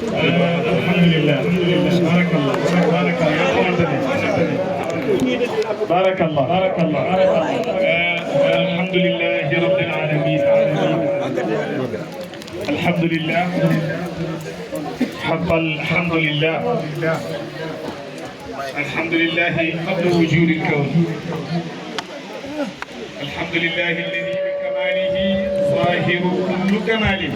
alhamdulillah barakallah barakallah alhamdulillah rabbil alamin alhamdulillah حق الحمد لله الحمد لله قبل وجود الكون الحمد لله الذي بكماله ظاهر كل كماله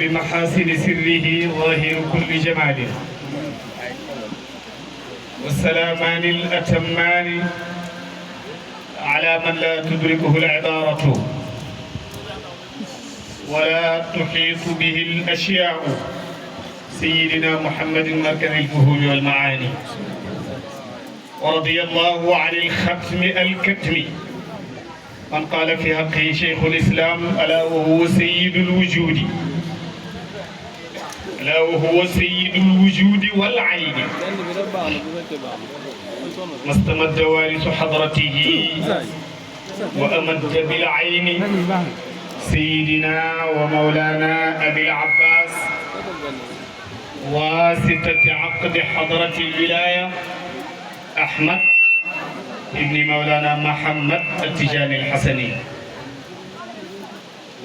بمحاسن سره ظاهر كل جماله والسلامان الأتمان على من لا تدركه العبارة ولا تحيط به الأشياء سيدنا محمد مركز الفهول والمعاني ورضي الله عن الختم الكتم من قال في حقه شيخ الإسلام ألا وهو سيد الوجود ألا وهو سيد الوجود والعين ما استمد وارث حضرته وأمد بالعين سيدنا ومولانا أبي العباس واسطة عقد حضرة الولاية أحمد ابن مولانا محمد التجاني الحسني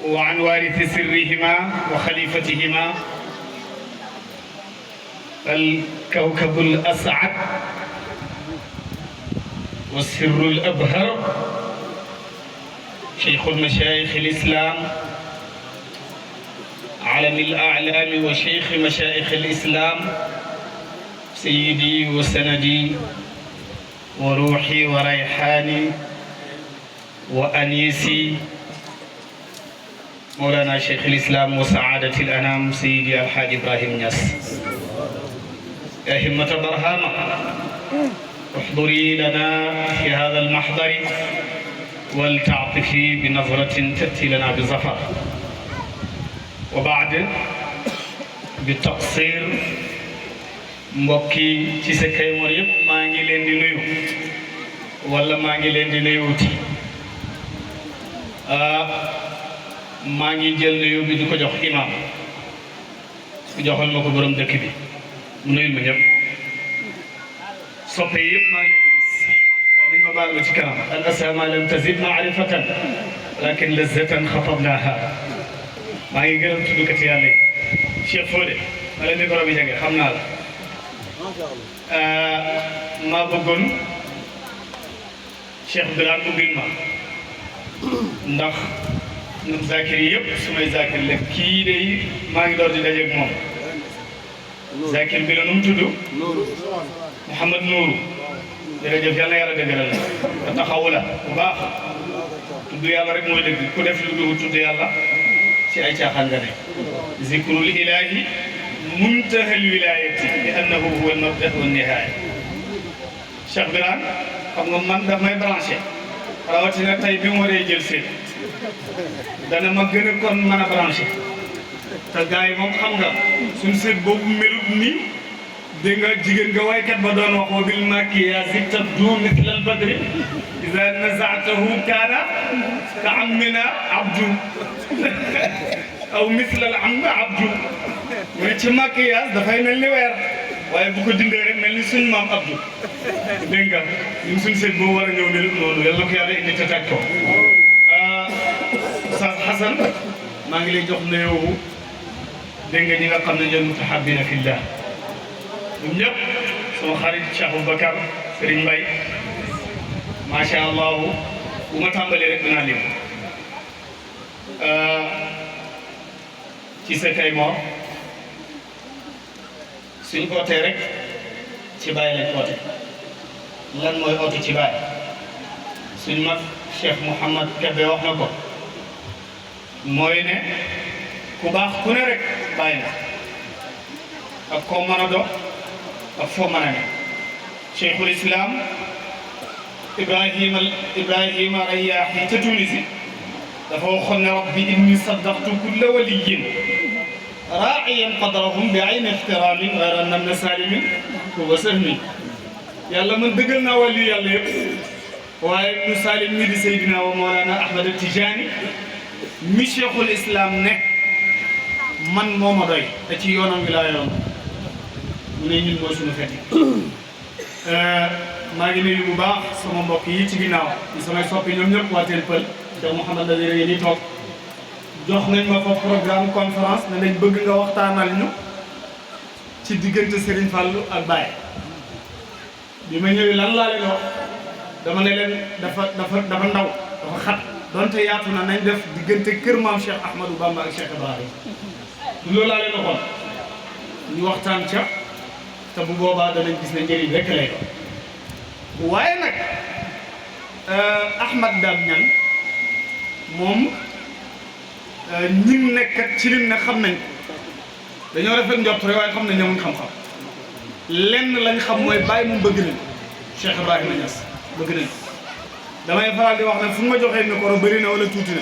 وعن وارث سرهما وخليفتهما الكوكب الأسعد والسر الأبهر شيخ المشايخ الإسلام علم الأعلام وشيخ مشايخ الإسلام سيدي وسندي وروحي وريحاني وأنيسي مولانا شيخ الإسلام وسعادة الأنام سيدي الحاج إبراهيم نياس يا همة برهامة احضري لنا في هذا المحضر ولتعطفي بنظرة تأتي لنا بظفر وبعد بالتقصير mbokki ci sa Kaymoor yëpp maa ngi leen di nuyu wala maa ngi leen di nuyuuti maa ngi jël nuyu bi di ko jox imam ku joxal ma ko borom dëkk bi mu nuyul ma ñëpp soppe yëpp maa ngi leen di gis dañ ma baal ma ci kanam al asama lam tazid maarifatan lakin lazzatan xatabnaha maa ngi gërëm tuddukati yàlla yi Cheikh Fodé ma leen micro bi jege xam naa la maa bëggoon Cheikh Birane ubbil ma ndax ñun zakir yi yëpp sumay zakir la kii de maa ngi door di dajeeg moom zakir bi la nu mu tudd Mouhamad Nourou jërëjëf yàlla yàlla dëgëral la te taxawu la bu baax tudd yàlla rek mooy dëgg ku def lu dul tudd yàlla ci ay caaxaan nga ne zikrul ilahi منتهى الولاية لأنه هو المبدأ والنهاية. Cheikh Birane xam nga man daf may branché rawatina tey bi mu waree jël seet dana ma gën a kon mën a branché te gars yi moom xam nga suñu seet boobu melut ni dégg nga jigéen nga waykat ba doon wax wa bil makiyaji tabdu mithla al badri iza naza'tahu kana ka ammina abdu aw mithla al amma abdu mu ne ci maquillage dafay mel ni weer waaye bu ko dindee rek mel ni suñ maam Abdou dégg nga ñun suñ seet boo war a ñëw mel noonu yàlla ko yàlla indi te tàgg ko Oustaz Hassan maa ngi lay jox nuyoo dégg nga ñi nga xam ne ñoom mutahabbina fillah ñun ñëpp sama xarit Cheikh Aboubacar Serigne Mbaye macha allah bu ma tàmbalee rek dinaa lim ci sa Kaymoor suñ ootee rek ci Baay lañ oote lan mooy oote ci Baay suñ mag Cheikh Mouhamad Kébé wax na ko mooy ne ku baax ku ne rek Baay na ak koo mën a dox ak foo mën a ne Cheikhul Islam Ibrahima Rayaahi ca Tunisie dafa waxoon ne rabbi inni saddaqtu kulla waliyyin راعيا قدرهم بعين احترام غير ان ابن سالم هو سهمي يلا من دغلنا ولي يلا يب واي ابن سالم مي دي سيدنا ومولانا احمد التجاني مي شيخ الاسلام نك man moo ma doy te ci yoonam wi laa yoon mu ne ñun mooy suñu fekk maa ngi nuyu bu baax sama mbokk yi ci ginnaaw ci samay soppi ñoom ñëpp waa Teen Pël te Mouhamed Nazir yi ni toog jox nañ ma fa programme conférence ne nañ bëgg nga waxtaanal ñu ci diggante Serigne Fallou ak Baye bi ma ñëwee lan laa leen wax dama ne leen dafa ndaw dafa xat donte yaatu na nañ def diggante kër maam Cheikh Ahmadou Bamba ak Cheikh Ibrahim loolu laa leen waxoon ñu waxtaan ca te bu boobaa danañ gis ne njëriñ rekk lay ko waaye nag Ahmad Dame Niang moom ñim nekk ci lim ne xam nañ ko dañoo rafet njort rek waaye xam nañ ne muñ xam-xam lenn lañ xam mooy Baye moom bëgg nañ Cheikh Ibrahima Niass bëgg nañ damay faral di wax ne fu ma joxee micro bëri na wala tuuti na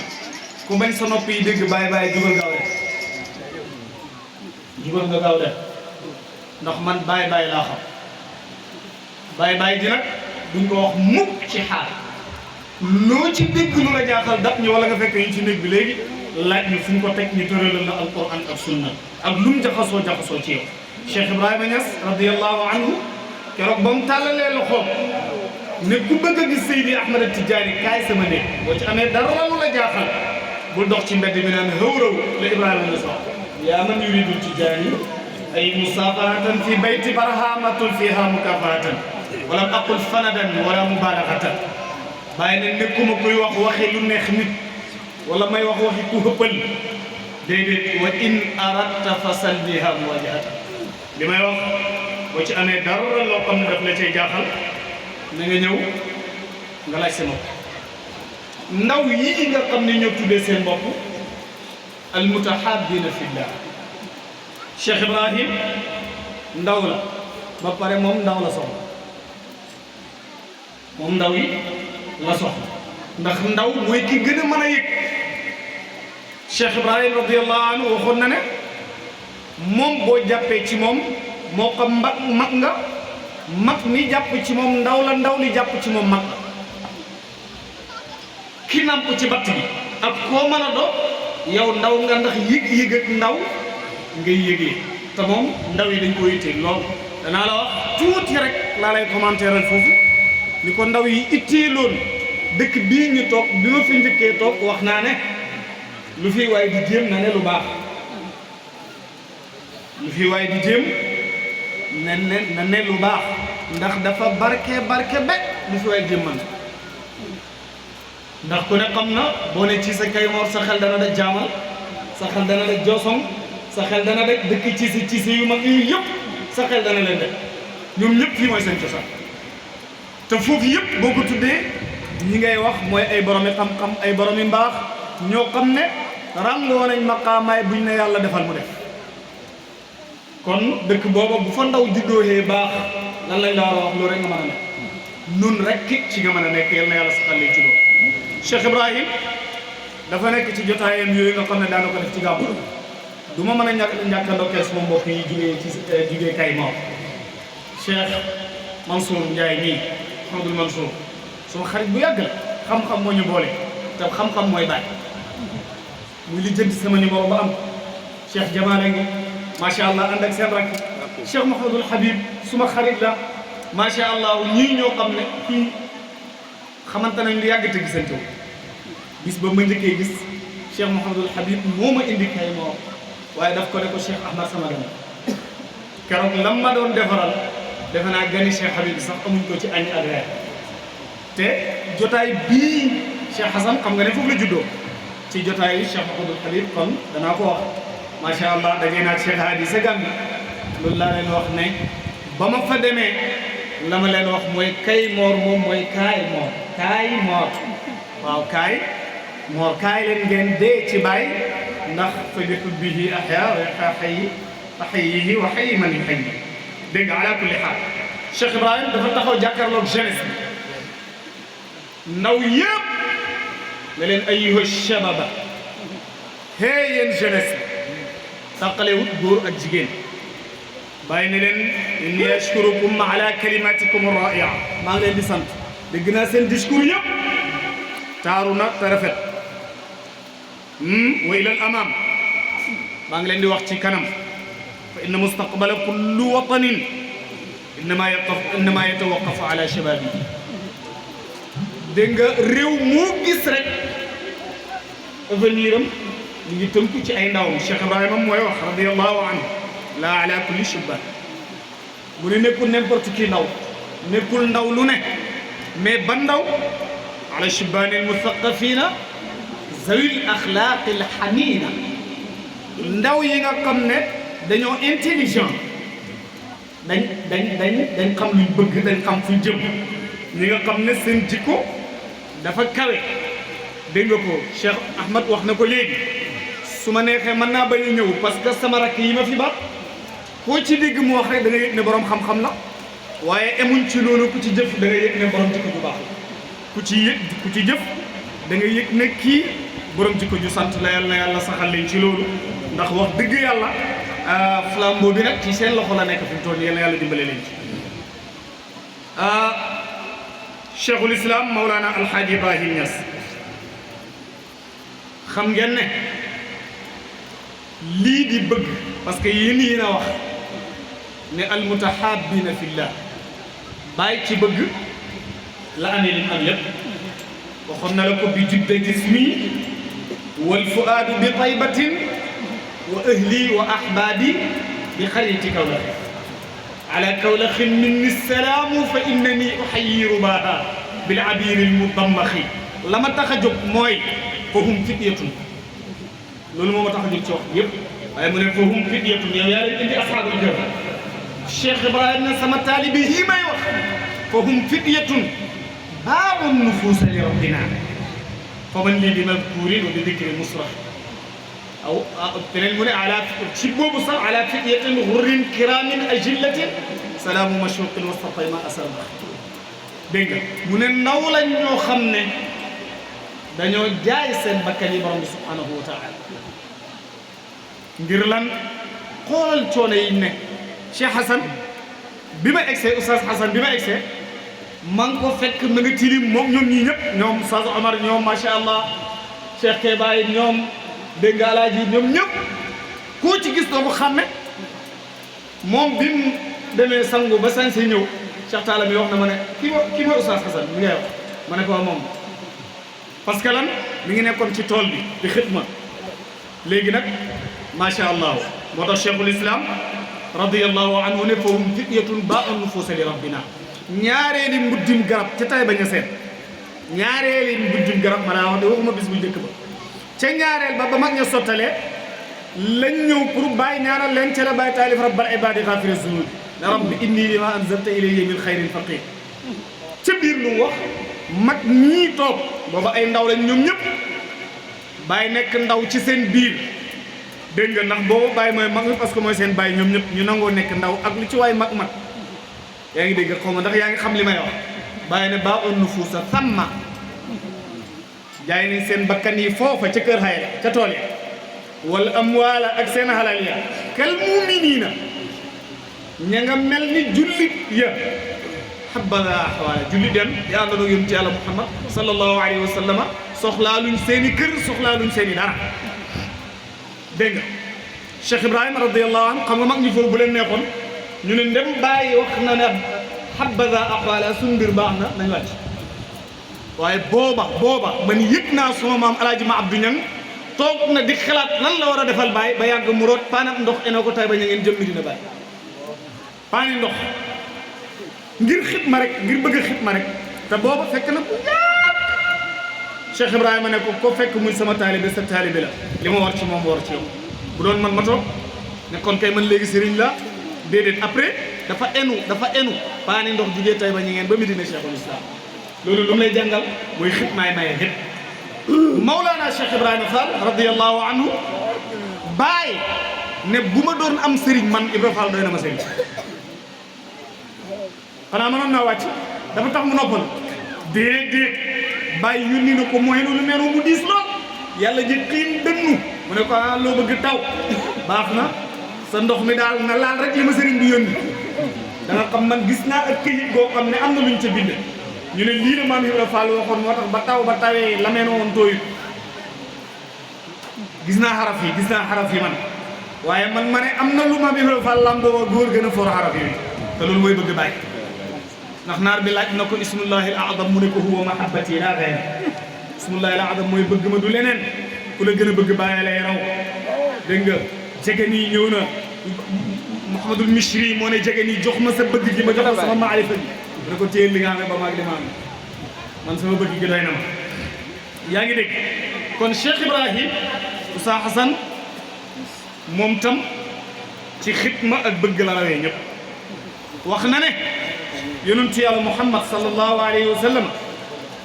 ku bañ sa nopp yi dégg Baye jugal gaaw def jugal nga gaaw def ndax man Baye laa xam Baye ji nag duñ ko wax mukk ci xaal loo ci dégg lu la jaaxal dab ñu wala nga fekk ñu ci néeg bi léegi laaj ñu fu ñu ko teg ñu tëralal la alquran ak sunna ak lu mu jaxasoo ci yow Cheikh Ibrahima Niass radiyallahu anhu keroog ba mu tàllalee loxoom ne ku bëgg a gis Seydi Ahmad Tidiane kaay sama néeg boo ci amee dara lu la jaaxal bul dox ci mbedd mi naan hëwraw la Ibrahima Niass wax yaa man yuridul Tidiane ay musafaratan fi bayti barhamatul fiha mukafatan wala aqul fanadan wala mubalaghatan bàyyi ne nekkuma koy wax waxi lu neex nit wala may wax waxi ku hëppal déedéet wa in aradta fasal biha muwajahata li may wax boo ci amee dara loo xam ne daf la cay jaaxal na nga ñëw nga laaj seen bopp ndaw yii nga xam ne ñoo tuddee seen bopp al mutahabbina fillah Cheikh Ibrahim ndaw la ba pare moom ndaw la soxla moom ndaw yi la soxla ndax ndaw mooy ki gën a mën a yëg Cheikh Ibrahim radiyallahu anhu waxoon na ne moom boo jàppee ci moom moo xam mag nga mag mi jàpp ci moom ndaw la ndaw li jàpp ci moom mag la ki namp ci batt bi ak koo mën a do yow ndaw nga ndax yëg-yëg ak ndaw ngay yëgee te moom ndaw yi dañ ko yitteel lool danaa la wax tuuti rek laa lay commentaire foofu ni ko ndaw yi itteeloon dëkk bii ñu toog bi ma fi njëkkee toog wax naa ne lu fi waay di jéem na ne lu baax lu fi waay di jéem na ne lu baax ndax dafa barke be lu fi waay jéem man ndax ku ne xam na boo ne ci sa Kaymoor sa xel dana daj jaamal sa xel dana daj Jooson sa xel dana daj dëkk ci si yu mag yu yëpp sa xel dana leen daj ñoom ñëpp fii mooy seen cosaan te foofu yëpp boo ko tuddee ñi ngay wax mooy ay boromi xam-xam ay boromi mbaax ñoo xam ne ràngoo nañ maqaamaay buñ ne yàlla defal mu def kon dëkk booba bu fa ndaw juddoohee baax lan lañ la war a wax loolu rek nga mën a nekk nun rek ci nga mën a nekk yal na yàlla saxal leen ci loolu Cheikh Ibrahim dafa nekk ci jotaayam yooyu nga xam ne daana ko def ci gàmmu du ma mën a ñàkk a ndokkeel sama mbokk yi jugee Kaymoor Cheikh Mansour Ndiaye nii Abdoul Mansour sama xarit bu yàgg la xam-xam moo ñu boole te xam-xam mooy bàyyi muy li jënd sama numéro ba am Cheikh Jamaale ngi macha allah ànd ak seen rakk Cheikh Mouhamadoul Habib suma xarit la macha allah ñii ñoo xam ne kii xamante nañ lu yàgg te gisante wu bis ba ma njëkkee gis Cheikh Mouhamadoul Habib moo ma indi Kaymoor waaye daf ko ne ko Cheikh Ahmad sama gan keroog lam ma doon defaral defe naa gani Cheikh Habib sax amuñ ko ci añ ak reer te jotaay bii Cheikh Hassan xam nga ne foofu la juddoo ci jotaay yi Cheikh Mouhamadoul Habib kon danaa ko wax macha allah dajee naa Cheikh Hadi sa gan loolu laa leen wax ne ba ma fa demee la ma leen wax mooy Kaymoor moom mooy kaay moor waaw kaay moor kaay leen ngeen dee ci baay ndax fa bi hubbihi ahya wa xayyihi wa xayyi man yuhayyi dégg nga ala kulli xaal Cheikh Ibrahim dafa taxaw jàkkaarloog jeunesse bi ndaw yëpp ne leen ayyuha shababa hey yéen jeunesse bi tàqalewut góor ak jigéen bàyyi ne leen inni ashkurukum ala kalimatikum raia maa ngi leen di sant dégg naa seen discours yëpp taaru na te rafet wa ila al amam maa ngi leen di wax ci kanam fa inna mustaqbala kullu watanin innama yatawaqqafu ala shababi dégg nga réew moo gis rek avenir am ñu ngi tënku ci ay ndawam. Cheikh Ibrahima mooy wax radiyallahu anhu la ala kulli shubban mu ne nekkul n'importe qui ndaw nekkul ndaw lu ne mais ba ndaw ala shubbaani almuthaqafina zawil axlaaqi alxamina ndaw yi nga xam ne dañoo intelligent dañ xam luñ bëgg dañ xam fuñ jëm ñi nga xam ne seen jikko dafa kawe. dégg nga ko Cheikh Ahmad wax na ko léegi su ma neexee mën naa bañ a ñëw parce que sama rakk yi ma fi ba koo ci dégg mu wax rek da nga yëg ne borom xam-xam la waaye emuñ ci loolu ku ci jëf da nga yëg ne borom jikko ju baax la ku ci jëf da nga yëg ne kii borom jikko ju sant la yàlla na yàlla saxal leen ci loolu ndax wax dëgg yàlla flambeau bi nag ci seen loxo la nekk fi mu toll yàlla yàlla dimbale leen ci. Cheikhul Islam Mawlana Alhaaji Ibrahim Niass xam ngeen ne lii di bëgg parce que yéen a wax ne almutahabbina fillah bàyyi ci bëgg la amee li mu am yépp waxoon na la ko bi judde jismi wal fuaadu bi taybatin wa ahli wa ahbaabi bi xayriti kawlax ala kawlaxin minni salaamu fa innani uxayyi rubaha bil abiri al mudammaxi la ma tax a jóg mooy fahum fityatun loolu moo ma tax a jóg ci wax yëpp waaye mu ne fahum fityatun yow yaa leen indi ashaabul kahf Cheikh Ibrahima ne sama taalibe yi may wax fahum fityatun baabu nufuusa li rabbina fa man lii bi madkuurin wa bi dikri musrah aw teneen mu ne ala ci boobu sax ala fityatin xurrin kiraamin ajillatin salaamu mashruqin wastatay ma asarba dégg nga mu ne ndaw lañ ñoo xam ne dañoo jaay seen bakkan yi borom bi subhanahu wa taala ngir lan xoolal coono yi ne Cheikh Hassan bi ma egsee Oustaz Hassan bi ma egsee maa ngi ko fekk ma nga tilim moom ñoom ñii ñëpp ñoom Oustaz Omar ñoom macha allah Cheikh Kéba yi ñoom dégg nga alaaji ñoom ñëpp koo ci gis doo ko xàmme moom bi mu demee sangu ba sañ si ñëw Cheikh Talla mi wax na ma ne kii mooy Oustaz Hassan mi ngay wax ma ne ko moom parce que lan mi ngi nekkoon ci tool bi di xidma léegi nag macha allah moo tax cheikhul islam radiyallahu anhu ne fahum fityatun baa'u nufuusa li rabbina ñaareeli mbuddim garab ca tay bañ a seet ñaareeli mbuddim garab ma daa wax de waxuma bis bu njëkk ba ca ñaareel ba mag ña sottalee lañ ñëw pour bàyyi ñaanal leen ca la bàyyi taalif rabbal ibaadi xaafiri zunubi ne rabbi inni lima anzalta ilayya min xayrin faqir ca biir lu wax mag ñii toog booba ay ndaw lañ ñoom ñëpp bàyyi nekk ndaw ci seen biir dégg nga ndax boobu bàyyi mooy mag mi parce que mooy seen bàyyi ñoom ñëpp ñu nangoo nekk ndaw ak lu ci waay mag yaa ngi dégg xaw ma ndax yaa ngi xam li may wax bàyyi ne baa on nufuusa samma jaay nañ seen bakkan yi foofa ca kër xayla ca tool ya wala amwaala ak seen halal ya kal muminina ña nga mel ni jullit ya habada ahwaala jullit dem ya àndandoo yonent yàlla Muhammad sallallahu alayhi wa sallama soxlaaluñ seen i kër soxlaaluñ seen i dara dégg nga Cheikh Ibrahima radiyallahu anhu xam nga mag ñi foofu bu leen neexoon ñu ne ndem bàyyi wax na ne habada ahwaala suñ mbir baax na nañ wàcc waaye booba man yëg naa suma maam alaaji ma Abdou Ñang toog na di xalaat lan la war a defal Baye ba yàgg mu root paanam ndox ene ko tay ba ña ngeen jëm Medina Baye paani ndox ngir xitma rek ngir bëgg a xitma rek te booba fekk na ku yàgg Cheikh Ibrahima ne ko fekk muy sama taalibe sa taalibe la li ma war ci moom war ci yow bu doon man ma toog ne kon kay man léegi sëriñ la déedéet après dafa enu paani ndox jugee tay ba ña ngeen ba Medina Cheikhul Islam loolu lu mu lay jàngal mooy xitmaay maye xit Mawlana Cheikh Ibrahima Fall radiyallahu anhu Baye ne bu ma doon am sëriñ man Ibrahima Fall doy na ma sëriñ xanaa mënoon naa wàcc dafa tax mu noppal déedéet Baye yónni na ko mooy lu mel mu diis lool yàlla ji xiin dënnu mu ne ko loo bëgg taw baax na sa ndox mi daal na laal rek li ma sëriñ bi yónni da nga xam man gis naa ak këyit goo xam ne am na luñ ca bind ñu ne lii la maam Ibrahima Fall waxoon moo tax ba tawee la meen woon tooyut gis naa xaraf yi man waaye man ma ne am na lu ma bi fa lam booba góor gën a for xaraf yooyu te loolu mooy bëgg bàyyi ndax naar bi laaj na ko ismullahi al azam mu ne ko huwa mahabbati laa gayr ismullahi al azam mooy bëgg ma du leneen ku la gën a bëgg bàyyi lay raw dégg nga jege nii ñëw na Mouhamadul Mishri moo ne jege nii jox ma sa bëgg gi ma jox sama maarifa gi ne ko téye li nga xam ne ba maag li ma am man sama bëgg gi doy na ma yaa ngi dégg kon Cheikh Ibrahim Oustaz Assane moom tam ci xitma ak bëgg la rawee ñëpp wax na ne yonentu yàlla Muhammad sallallahu alayhi wa sallam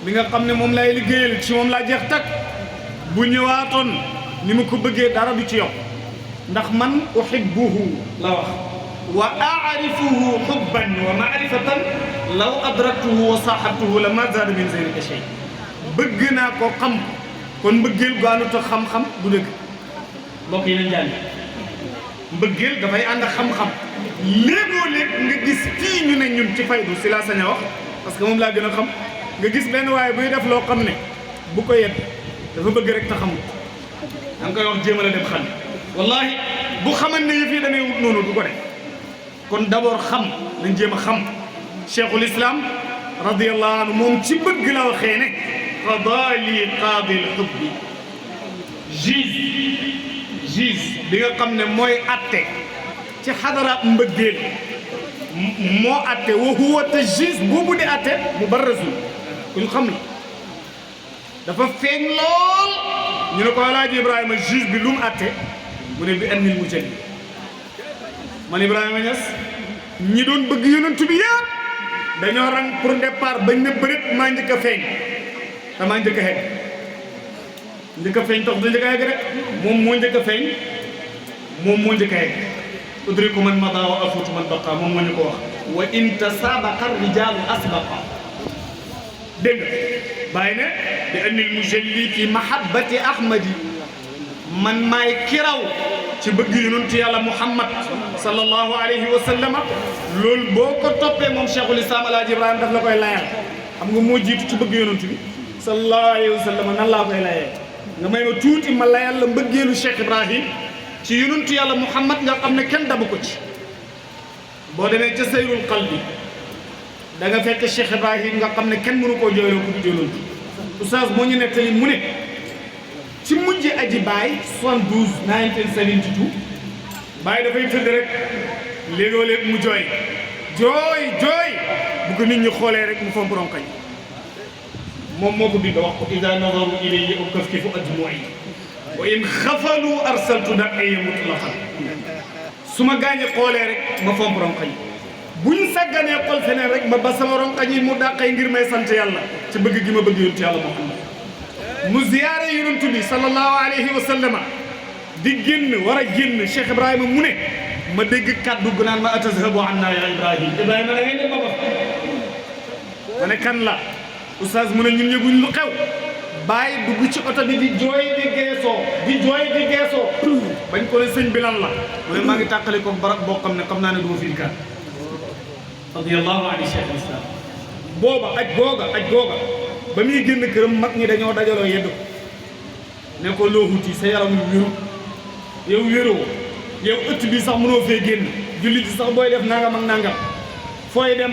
mi nga xam ne moom lay liggéeyal ci moom laa jeex tak bu ñëwaatoon ni ma ko bëggee dara du ci yow ndax man uhibbuhu la wax wa a'rifuhu hubban wa ma'rifatan law adraktuhu wa sahabtuhu la ma zada min zalika shay bëgg naa ko xam kon mbëggeel gaanut a xam-xam du dëgg mbokk yi nañ jàll mbëggeel dafay ànd ak xam-xam léegoo-léeg nga gis fii ñu ne ñun ci faydu si laa sañ a wax parce que moom laa gën a xam nga gis benn waaye buy def loo xam ne bu ko yedd dafa bëgg rek te xamul da nga koy wax jéemal a dem xam wallahi bu xaman ne yëf yi damay wut noonu du ko def kon d'abord xam nañ jéem a xam cheikhul islam radiyallahu anhu moom ci bëgg la waxee ne qadali qaadil hubbi juge bi nga xam ne mooy atte ci xadaraat mbëggeel moo atte wa huwa te juge boobu di atte mu barrasul kuñ xam la dafa feeñ lool ñu ne ko Alaaji Ibrahima juge bi lu mu atte mu ne bi annil mujalli man Ibrahima Niass ñi doon bëgg yonent bi yëpp dañoo rang pour départ bañ na bërit maa njëkk a feeñ te maa njëkk a xegg njëkk a feeñ tax du njëkk a xegg rek moom moo njëkk a feeñ moom moo njëkk a xegg udriku man mada wa afuutu man baqa moom moo ñu ko wax wa in tasaabaqa rijaalu asbaqa dégg nga bàyyi ne bi annil mujalli fi mahabbati ahmadi man maay kiraw ci bëgg yonent yàlla Muhammad sallallahu alayhi wa sallama loolu boo ko toppee moom cheikhul islam Alaaji Ibrahima daf la koy layal xam nga moo jiitu ci bëgg yonent bi sallallahu alayhi wa sallama nan laa koy layee nga may ma tuuti ma layal la mbëggeelu Cheikh Ibrahim ci yonent yàlla Muhammad nga xam ne kenn dabu ko ci boo demee ca sayrul qalbi da nga fekk Cheikh Ibrahim nga xam ne kenn mënu koo jooyloo ko du jooyloo oustaz moo ñu nettali mu ne ci mujj aji baay 72 1972 baay dafay tëdd rek léegoo léeg mu jooy bu ko nit ñi xoolee rek mu fomp ronkañ moom moo ko bind wax ko ida nadaru ilayya ukafkifu admu'i wa in xafalu arsaltu da'iya mutlaqan su ma gaañe xoolee rek ma fomp ronkañ buñ sagganee xol feneen rek ma ba sama ronkañ yi mu dàqay ngir may sant yàlla ci bëgg gi ma bëgg yonent yàlla Muhammad mu ziyaare yonent bi sallallahu alayhi wa sallama di génn war a génn Cheikh Ibrahima mu ne ma dégg kàddu gu naan ma atazhabu anna ya Ibrahim Ibrahima da ngay dem ba ma ne kan la oustaz mu ne ñun yëguñ lu xew bàyyi dugg ci oto bi di jooy di geesoo bañ ko ne sëñ bi lan la mu ne maa ngi tàqali ko barab boo xam ne xam naa ne du ma fi kat radiyallahu anhu cheikh islam booba aj googa ba muy génn këram mag ñi dañoo dajaloo yedd ko ne ko loo wuti sa yaram wéru yow wéroo yow ëtt bi sax mënoo fee génn julli ci sax booy def nangam ak nangam fooy dem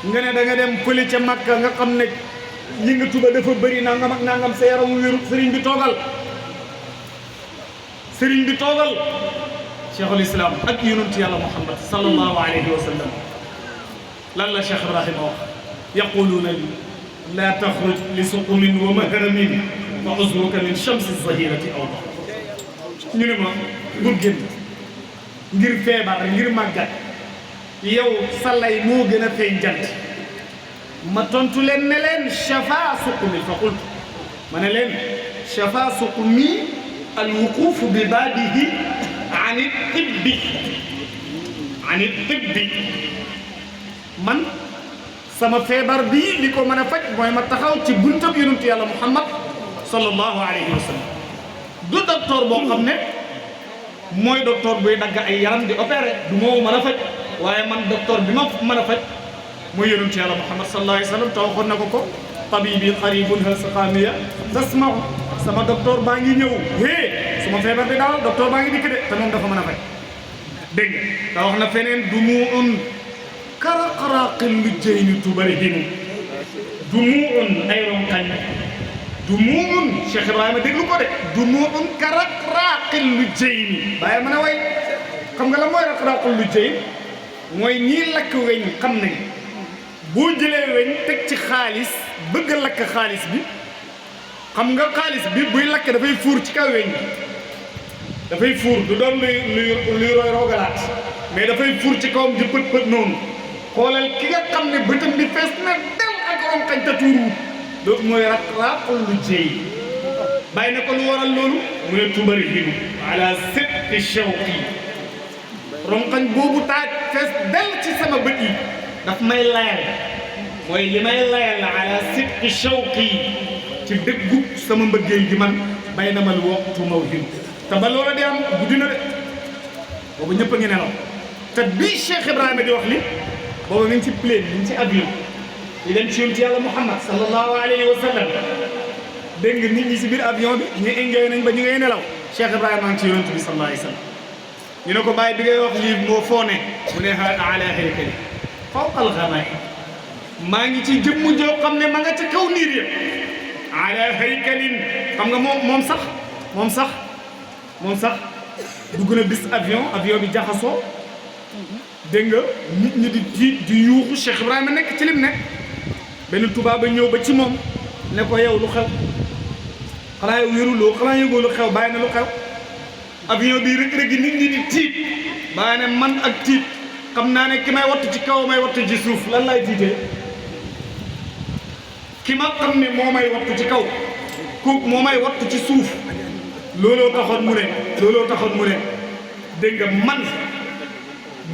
nga ne da nga dem fële ca Makka nga xam ne yëngatu ba dafa bëri nangam ak nangam sa yaram wéru sëriñ bi toogal cheikhul islam ak yonent yàlla Muhammad sallallahu alayhi wa sallam lan la Cheikh Ibrahima wax yaquluuna li laa taxruj li suqumin wa mahramin fa uzruka min chamsi zahirati awda ñu ne ma bul génn ngir feebar ngir màggat yow sa lay moo gën a feeñ jant ma tontu leen ne leen chafa suqumi fa qultu ma ne leen chafa suqumi alwuqufu bi baadihi ani tibbi man sama feebar bii li ko mën a faj mooy ma taxaw ci buntab yonent yàlla Muhammad sallallahu alayhi wa sallam du docteur boo xam ne mooy docteur buy dagg ay yaram di opéré du moo mën a faj waaye man docteur bi ma mën a faj mooy yonent yàlla Muhammad sallallahu alayhi wa sallam te waxoon na ko tabibi qaribun hal saqamiya tasma'u sama docteur baa ngi ñëw su su ma feebar bi daal docteur baa ngi dikk de te moom dafa mën a faj dégg nga da wax na feneen du mu un karaqaraqil lu jëy ni tubarihinu du mu un ay ronkañ du mu un Cheikh Ibrahima déglu ko de du mu un karaqaraqil lu jëy ni bàyyi mën a way xam nga la mooy raqaraqil lu jëy mooy ñii lakk weñ xam nañ boo jëlee weñ teg ci xaalis bëgg a lakk xaalis bi xam nga xaalis bi buy lakk dafay fuur ci kaw weñ bi dafay fuur du doon luy roy rogalaat mais dafay fuur ci kawam di pët pët noonu xoolal ki nga xam ne bëtam bi fees na del ak ronkañ te tuuruwut loolu mooy raqaraqil lu jëy bàyyi na ko lu waral loolu mu ne tubarihinu ala sitti shawqi ronkañ boobu taaj fees del ci sama bët yi daf may layal mooy li may layal ala sitti shawqi ci dëggu sama mbëggeel gi man bay na mal waxtu mawhim te ba loola di am guddi na de boobu ñëpp a ngi nelaw te bii Cheikh Ibrahima di wax li boobu mi ngi ci plane mi ngi ci avion di dem ci yonent yàlla Muhammad sallallahu alayhi wa sallam dégg nga nit ñi si biir avion bi ñu engagé nañ ba ñu ngay nelaw Cheikh Ibrahima maa ngi ci yonent bi sallallahu alayhi wa sallam ñu ne ko bàyyi bi ngay wax lii moo foo ne mu ne ala haykali fawqal ghamaam maa ngi ci jëmm joo xam ne ma nga ca kaw niir ya ala haykalin xam nga moom sax dugg na bis avion bi jaxasoo dégg nga nit ñi di tiit di yuuxu Cheikh Ibrahima nekk ci lim nekk benn tubaab ba ñëw ba ci moom ne ko yow lu xew xanaa yow wéruloo xanaa yëgoo lu xew bàyyi na lu xew avion bi rëg-rëgi nit ñi di tiit bàyyi ne man ak tiit xam naa ne ki may wattu ci kaw may wattu ci suuf lan lay tiitee ki ma xam ne moo may wattu ci kaw kooku moo may wattu ci suuf looloo taxoon mu ne dégg nga man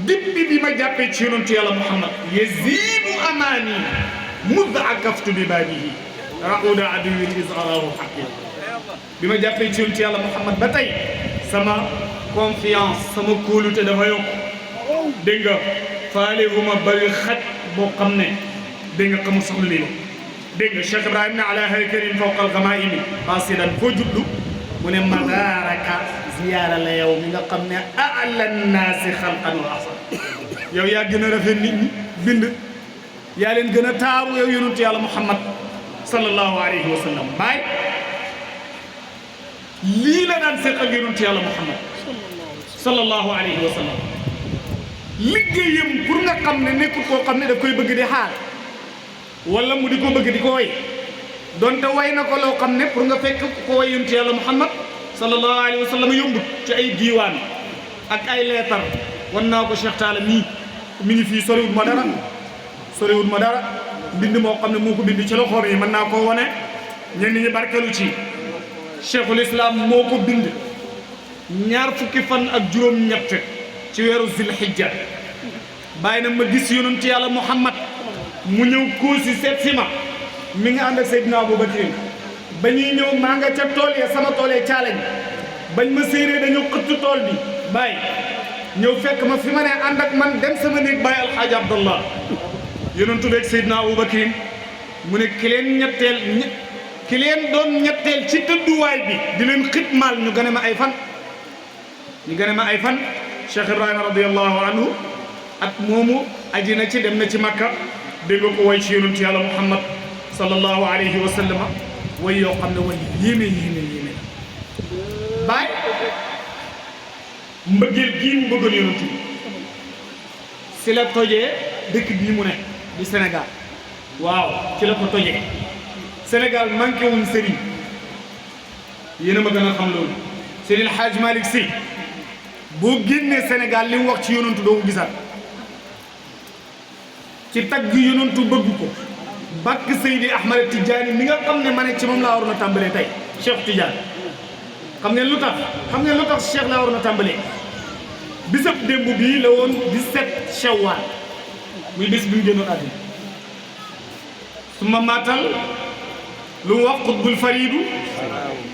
dippi bi ma jàppee ci yonentu yàlla Muhammad yazidu amaani mud akaftu bi baabihi rauda aduwin is arahu xaqin bi ma jàppee ci yonentu yàlla Muhammad ba tey sama confiance sama kóolute dafa yokk dégg nga faale wu ma bëri xaj boo xam ne dégg nga xamul sax lu lii la dégg nga Cheikh Ibrahima ne ala haykalin fawqa al-ghamaa'imi qasidan foo jublu mu ne madaaraka ziyaara la yow mi nga xam ne a'la nnaasi xalqan wa ahsan yow yaa gën a rafet nit ñi bind yaa leen gën a taaru yow yonent yàlla Muhammad sallallahu alayhi wa sallam baay lii la daan seq ak yonent yàlla Muhammad sallallahu alayhi wa sallam liggéeyam pour nga xam ne nekkul koo xam ne daf koy bëgg di xaar wala mu di ko bëgg di ko way donte way na ko loo xam ne pour nga fekk ko way yonent yàlla Muhammad sallallahu alayhi wa sallam yombut ci ay diiwaan ak ay leetar wan naa ko Cheikh Talla mii mi ngi fii soriwut ma dara mbind moo xam ne moo ko bind ci loxoom yi mën naa koo wane ñenn ñi barkelu ci Cheikhul Islam moo ko bind ñaar fukki fan ak juróom-ñett ci weeru Zilhijja bàyyi na ma gis yonent yàlla Muhammad mu ñëw Koosi seet si ma mi nga ànd ak Seydina Aboubacar ba ñuy ñëw maa nga ca tool ya sama tool ya caalañ bañ ma séenee dañoo xëttu tool bi bàyyi ñëw fekk ma fi ma ne ànd ak man dem sama néeg bàyyi alxaaji Abdallah yonentu beeg Seydina Aboubacar mu ne ki leen doon ñetteel ci tëdduwaay bi di leen xitmaal ñu gane ma ay fan Cheikh Ibrahima radiyallahu anhu at moomu aji na ci dem na ci Makka dégg nga ko way ci yonentu yàlla Muhammad sallallahu alayhi wa sallam way yoo xam ne way yéeme baay mbëggeel gii mu bëggoon yonentu si la tojee dëkk bii mu ne di Sénégal waaw ci la ko tojee Sénégal manqué wuñ sëriñ yéen a ma gën a xam loolu Seydil Hadj Malick Sy boo génnee Sénégal li mu wax ci yonentu doo ko gisaat ci tagg yonentu bëgg ko bakk Seydi Ahmad Tidiane mi nga xam ne ma ne ci moom laa waroon a tàmbalee tey Cheikh Tidiane xam ngeen lu tax Cheikh laa waroon a tàmbalee bisab démb bii la woon 17 Shawwal muy bis bi mu génnoon àddina su ma maatal lu mu wax xutbul faridu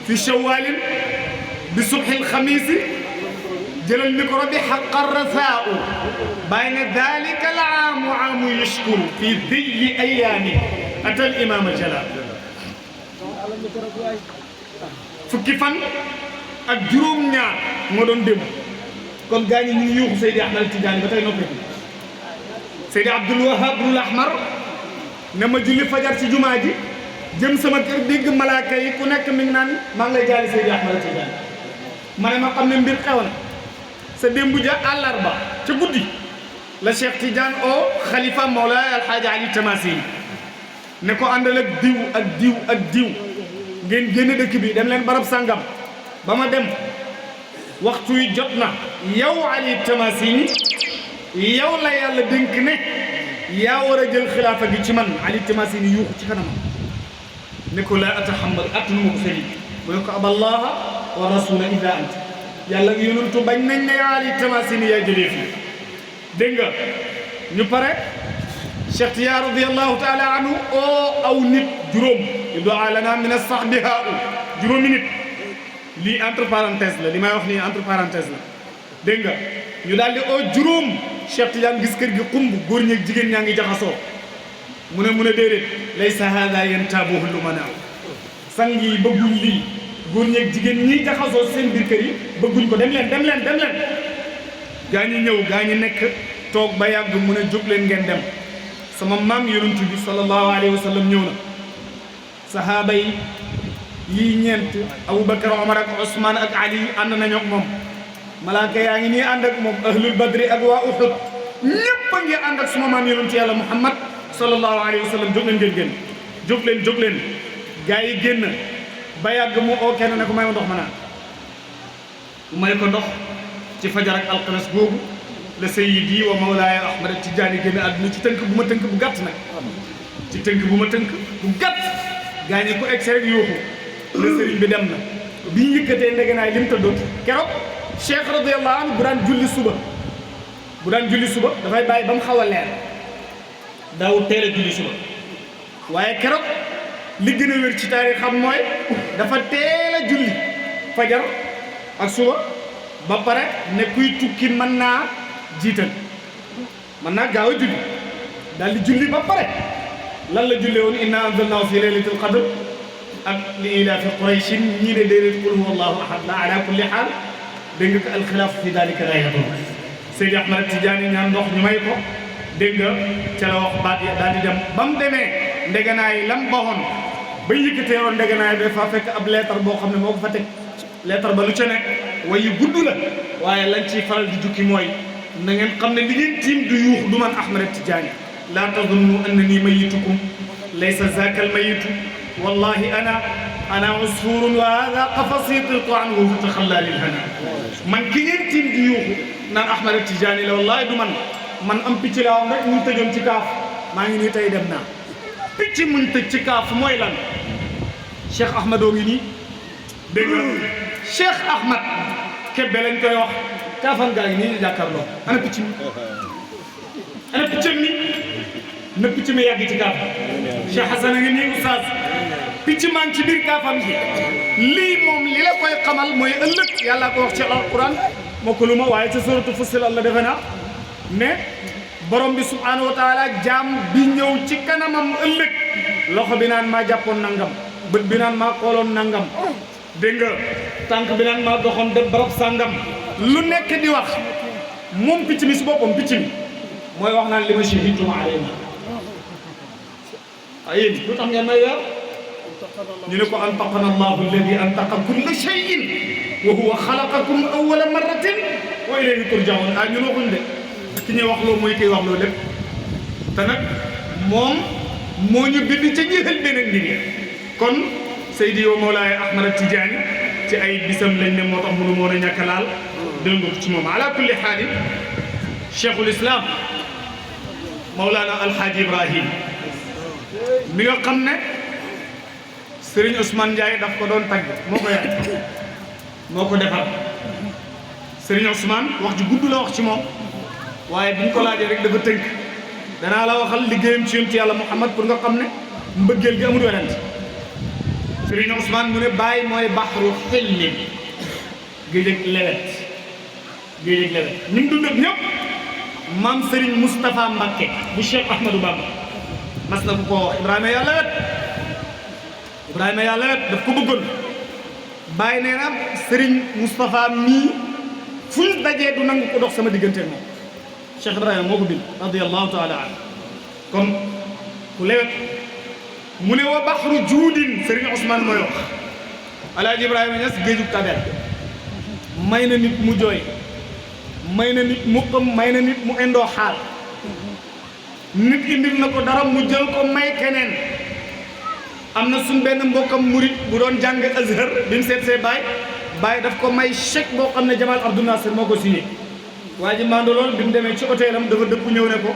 fi shawwalin bi subhil xamiisi jëlal micro bi xaqa rasaau bàyyi ne dalika al aamu aamu yashkuru fi diyi ayaami atal imam al jalal fukki fan ak juróom-ñaar moo doon démb kon gaa ñi ñu ngi yuuxu Seydi Ahmad Tidiane ba tey noppeeku Seydi Abdul Wahab Abdul Ahmar ne ma julli fajar ci jumaa ji jëm sama kër dégg malaaka yi ku nekk mi ngi naan maa ngi lay jaali Seydi Ahmad Tidiane ma ne ma xam ne mbir xew na sa démb ja àllarba ca guddi la Cheikh Tidiane o xalifa Mawlaay Alxaaji Ali Tamasini ne ko àndal ak diw ak diw ak diw ngeen génn dëkk bi dem leen barab sàngam ba ma dem waxtu yi jot na yow Ali Tamasini yow la yàlla dénk ne yaa war a jël xilaafa gi ci man Ali Tamasini yuuxu ci kanamam ne ko laa ataxamal attanu ma ko sëriñ mu ne ko aballaha wa rasula illa anta yàlla ak yonentu bañ nañ ne yaa Ali Tamasini yaa jëlee fii dégg nga ñu pare Cheikh Tiya radiyallahu taala anhu oo aw nit juróom yudaa lana min as-sahbi haa juróomi nit lii entre parenthèse la li may wax nii entre parenthèse la dégg nga ñu daal di oo juróom Cheikh Tidiane gis kër gi xumb góor ñeeg jigéen ñaa ngi jaxasoo mu ne déedéet laysa hada yantaabuhu lumanaa sang yi bëgguñ lii góor ñeeg jigéen ñi jaxasoo seen biir kër yi bëgguñ ko dem leen gaa ñi ñëw gaa ñi nekk toog ba yàgg mu ne jóg leen ngeen dem sama maam yonent bi sallallahu alayhi wa sallam ñëw na sahaaba yi yii ñeent Aboubacar Omar ak Ousmane ak Ali ànd nañu ak moom malaaka yaa ngi nii ànd ak moom ahlul badri ak waa Uhud ñëpp a ngi ànd ak suma maam yonent yàlla Muhammad sallallahu alayhi wa sallam jóg leen ngeen génn jóg leen gaa yi génn ba yàgg mu oo kenn ne ko may ma ndox ma naan mu may ko ndox ci fajar ak alxames googu la Sayyidi wa Mawlaaya Ahmad Tijaani génn àdduna ci tënk bu ma tënk bu gàtt nag ci tënk bu ma tënk bu gàtt gaa ñi ko egg rek yuuxu la sëriñ bi dem na bi ñu yëkkatee ndegenaay li mu tëddoon keroog Cheikh radiyallahu anhu bu daan julli suba dafay bàyyi ba mu xaw a leer daaw teel a julli suba waaye keroog li gën a wér ci taarix xam mooy dafa teel a julli fajar ak suba ba pare ne kuy tukki mën naa jiital mën naa gaaw a julli daal di julli ba pare lan la jullee woon inna anzalnaahu fi laylatil qadr ak li ilaafi qurayshin ñii ne déedéet qul huwa allahu ahad la ala kulli xaal dégg nga ko alxilaaf fi dalika laa yadur Seydi Ahmad Tidiane ñaan ndox ñu may ko dégg nga ca la wax baat ya daal di dem ba mu demee ndegenaay lam baxoon ba yëkkatee woon ndegenaay ba fa fekk ab leetar boo xam ne moo ko fa teg leetar ba lu ca nekk way yu gudd la waaye lañ ciy faral di jukki mooy na ngeen xam ne li ngeen tiim du yuux du man Ahmad Tidiane laa tazunnu annanii mayitukum laysa zaaka almayitu wallahi ana usfurun wa hada qafasi tilqu anhu fataxalla lil hana man ki ngeen tiim di yuuxu naan Ahmad Tidiane la wallahi du man am picc laa woon rek muñ tëjoon ci kaaf maa ngi nii tey dem naa picc muñ tëj ci kaaf mooy lan Cheikh Ahmadoo ngi nii dégg nga Cheikh Ahmad Kébé lañ koy wax kaafam gaa ngi nii di jàkkaarloo ana picc mi na picc mi yàgg ci kaaf Cheikh Hassan a ngi nii oustaz picc maa ngi ci biir kaafam gi lii moom li la koy xamal mooy ëllëg yàlla ko wax ci alquran moo ko lu ma waaye ca suratu Fussilat la defe naa ne borom bi subhanahu wa taala jaam bi ñëw ci kanamam ëllëg loxo bi naan maa jàppoon nangam bët bi naan maa xooloon nangam dégg nga tànk bi naan maa doxoon dem barab sàngam lu nekk di wax moom picc mi si boppam picc mi mooy wax naan li ma shahidtum alayna yéen lu tax ngeen may weer ñu ne ko antaqana allahu alladi antaqa kulla shay'in wa huwa xalaqakum awwala marratin wa ilayhi turjaun ñun waxuñ de ki ñuy wax loo mooy kiy wax loo lépp te nag moom moo ñu bind ca njëxal beneen mbir yi kon Seydi wa Mawlaaya Ahmad Tidiane ci ay bisam lañ ne moo tax mënu moo a ñàkk a laal dégg ci moom ala kulli xaalin cheikhul islam Mawlana Alhaaji Ibrahim mi nga xam ne Serigne Ousmane Ndiaye daf ko doon tagg moo ko yaay moo ko defar Serigne Ousmane wax ji gudd la wax ci moom waaye bi ñu ko laajee rek dafa tënk danaa la waxal liggéeyam ci yonent yàlla Muhammad pour nga xam ne mbëggeel gi amul werante Serigne Ousmane mu ne bàyyi mooy baxru xilmi géej ak lewet ñu ngi dund ak ñëpp maam Serigne Moustapha Mbacké bu Cheikh Ahmadou Bamba mas na ko wax Ibrahima yaa lewet daf ko bëggoon bàyyi nee na Serigne Moustapha mii fu ñu dajee du nangu ko dox sama diggante moom Cheikh Ibrahima moo ko bind radiyallahu taala anhu kon ku lewet mu ne wa baxru juudin Serigne Ousmane mooy wax Alaaji Ibrahima Niass géejug tabel may na nit mu jooy may na nit mu ëm may na nit mu indoo xaal nit indil na ko dara mu jël ko may keneen am na suñ benn mbokkam murit bu doon jàng Azhar bi mu seet see Baye daf ko may chèque boo xam ne Jamal Abdou Nasser moo ko signé waa ji mando lool bi mu demee ci hôtelam dafa dëpp ñëw ne ko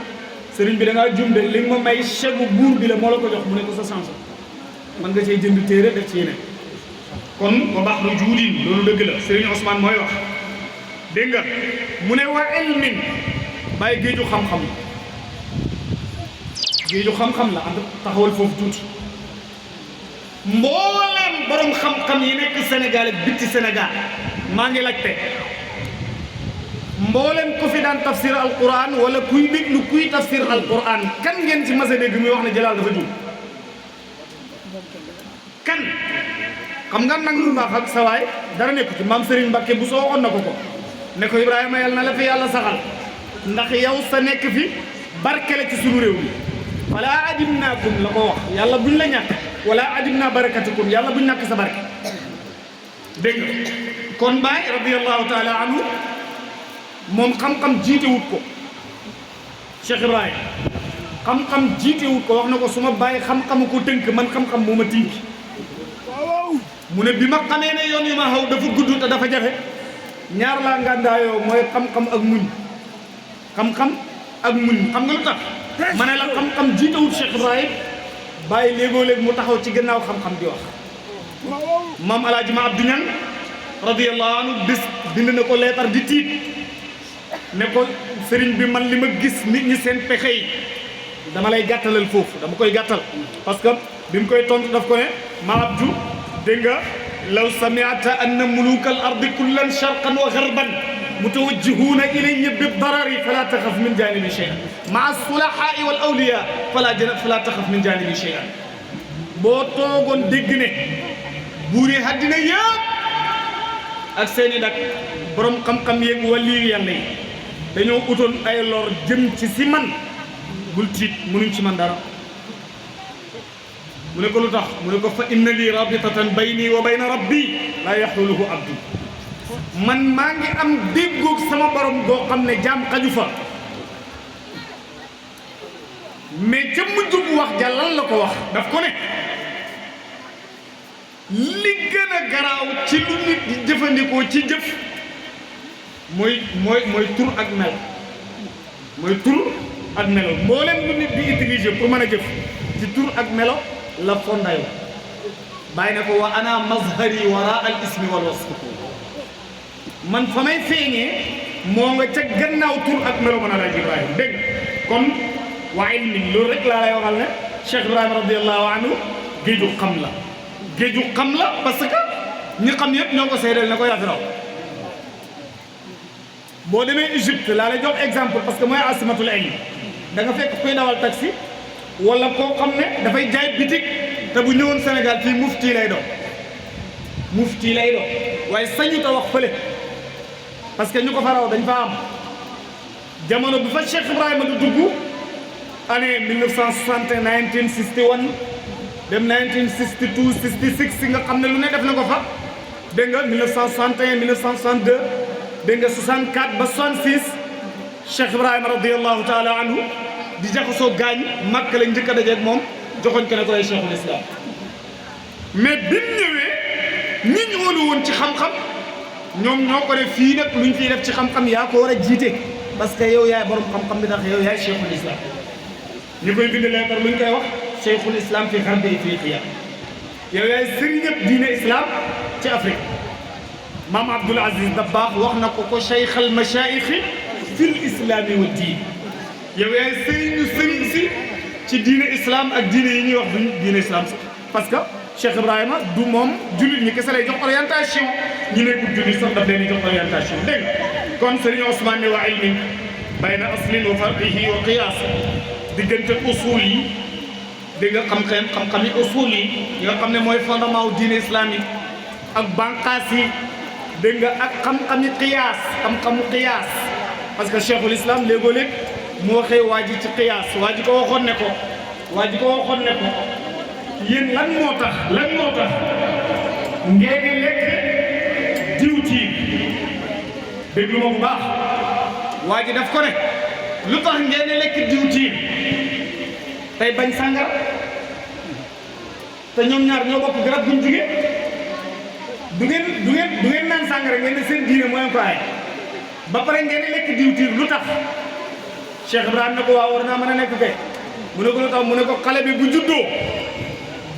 sëriñ bi da ngaa jum de li nga ma may chèque bu buur bi la moo la ko jox mu ne ko sa chance man nga cee jënd téere def ci yeneen kon ba baax lu juudin loolu dëgg la Serigne Ousmane mooy wax dégg nga mu ne wa ilmin Baye géeju xam-xam la géeju xam-xam la ànd taxawal foofu tuuti mbooleem borom xam-xam yi nekk Sénégal ak bitti Sénégal maa ngi laajte mbooleem ko fi daan tafsir alquran wala kuy déglu kuy tafsir alquran kan ngeen ci mas a dégg muy wax ne Jalaal dafa juum kan xam nga nag lu baax ak sawaay dara nekku ci maam Serigne Mbacke bu soo waxoon na ko ne ko Ibrahima yàlla na la fi yàlla saxal ndax yow sa nekk fi barkele ci sunu réew mi wala adimnaakum la ko wax yàlla buñ la ñàkk wala adimna barakatukum yàlla buñ ñàkk sa barke dégg nga kon Baay radiyallahu taala anhu moom xam-xam jiitewut ko Cheikh Ibrahima xam-xam jiitewut ko wax na ko su ma bàyyi xam-xamu ko tënk man xam-xam moo ma tinki mu ne bi ma xamee ne yoon yu ma xaw dafa gudd te dafa jafe ñaar laa ngàndaayoo mooy xam-xam ak muñ xam-xam ak muñ xam nga lu tax ma ne la xam-xam jiitewut Cheikh Ibrahima bàyyi léegoo-léeg mu taxaw ci gannaaw xam-xam di wax maam alaaji ma Abdou Niang radiyallahu anhu bis bind na ko leetar di tiit ne ko sëriñ bi man li ma gis nit ñi seen pexe yi dama lay gàttalal foofu dama koy gàttal parce que bi mu koy tontu daf ko ne ma Abdou dégg nga law sami'ta anna muluka al ardi kullan sharqan wa gharban mutawajjihuna ilayya bid-darari fala taxaf min janibi shay'an ma'a as-sulaha'i wal awliya fala taxaf min janibi shay'an boo toogoon dégg ne buur yi àddina yëpp ak seeni dak borom xam-xam yeeg wàllu yàlla yi dañoo utoon ay lor jëm ci si man bul tiit mënuñ ci man dara mu ne ko lu tax mu ne ko fa inna lii rabitatan bayni wa bayna rabbi laa yaxluhu abdi man maa ngi am déggoog sama borom boo xam ne jaam xaju fa mais ca mujjub wax ja lan la ko wax daf ko ne li gën a garaaw ci lu nit di jëfandikoo ci jëf mooy tur ak mel mooy tur ak melo mboolem lu nit di utiliser pour mën a jëf ci tur ak melo la fondayo bàyyi na ko wa ana mazhari wara al ismi wal wasf man fa may feeñee moo nga ca gannaaw tur ak melo mën a laaj Ibrahima dégg kon waa ilmin loolu rek laa lay waxal ne Cheikh Ibrahima radiyallahu anhu géeju xam la parce que ñi xam yëpp ñoo ko seedeel na ko yaa fi raw boo demee Égypte laa lay jox exemple parce que mooy asimatul ilm da nga fekk kuy dawal taxi wala koo xam ne dafay jaay bitik te bu ñëwoon Sénégal fii mufti lay doon waaye sañu ta wax fële parce que ñu ko fa raw dañ fa am jamono bu fa Cheikh Ibrahima du dugg année 1960 1961 dem 1962 66 nga xam ne lu ne def na ko fa dégg nga 1961 1962 dégg nga 64 ba 66 Cheikh Ibrahima radiyallahu taala anhu di jaxasoo gaañ Makka lañ njëkk a dajeeg moom joxoñ ko ne ko ay cheikhul islam mais bi mu ñëwee ñi ñu wóolu woon ci xam-xam ñoom ñoo ko def fii nag luñ fiy def ci xam-xam yaa ko war a jiite parce que yow yaay borom xam-xam bi ndax yow yaay cheikhul islam ñu koy bind leetar luñ koy wax cheikhul islam fi xarbi Ifriqiya yow yaay sëriñëpp diine islam ci Afrique maam Abdoul Aziz Dabakh wax na ko cheikh al machaayixi fil islami wa diin yow yaay sëriñ si ci diine islam ak diine yi ñuy wax duñ diine islam sax parce que Cheikh Ibrahima du moom jullit ñi kese lay jox orientation ñi nekkul jullit sax daf leen di jox orientation dégg nga kon Serigne Ousmane ne wa ilmin bayna aslin wa farqihi wa qiyaas diggante usul yi dégg nga xam-xam yi usul yi nga xam ne mooy fondement wu diine islamique ak bànqaas yi dégg nga ak xam-xami qiyaas xam-xamu qiyaas parce que cheikhul islam léegoo-léeg mu waxee waa ji ci qiyaas waa ji ko waxoon ne ko yéen lan moo tax ngeen di lekk diwtiir déglu ma bu baax waa ji daf ko ne lu tax ngeen di lekk diwtiir tey bañ sàngara te ñoom ñaar ñoo bokk garab guñ jugee du ngeen naan sàngara ngeen ne seen diine mooy ko ay ba pare ngeen di lekk diwtiir lu tax Cheikh Ibrahima ne ko waaw war naa mën a nekk kay mu ne ko lu tax mu ne ko xale bi bu juddoo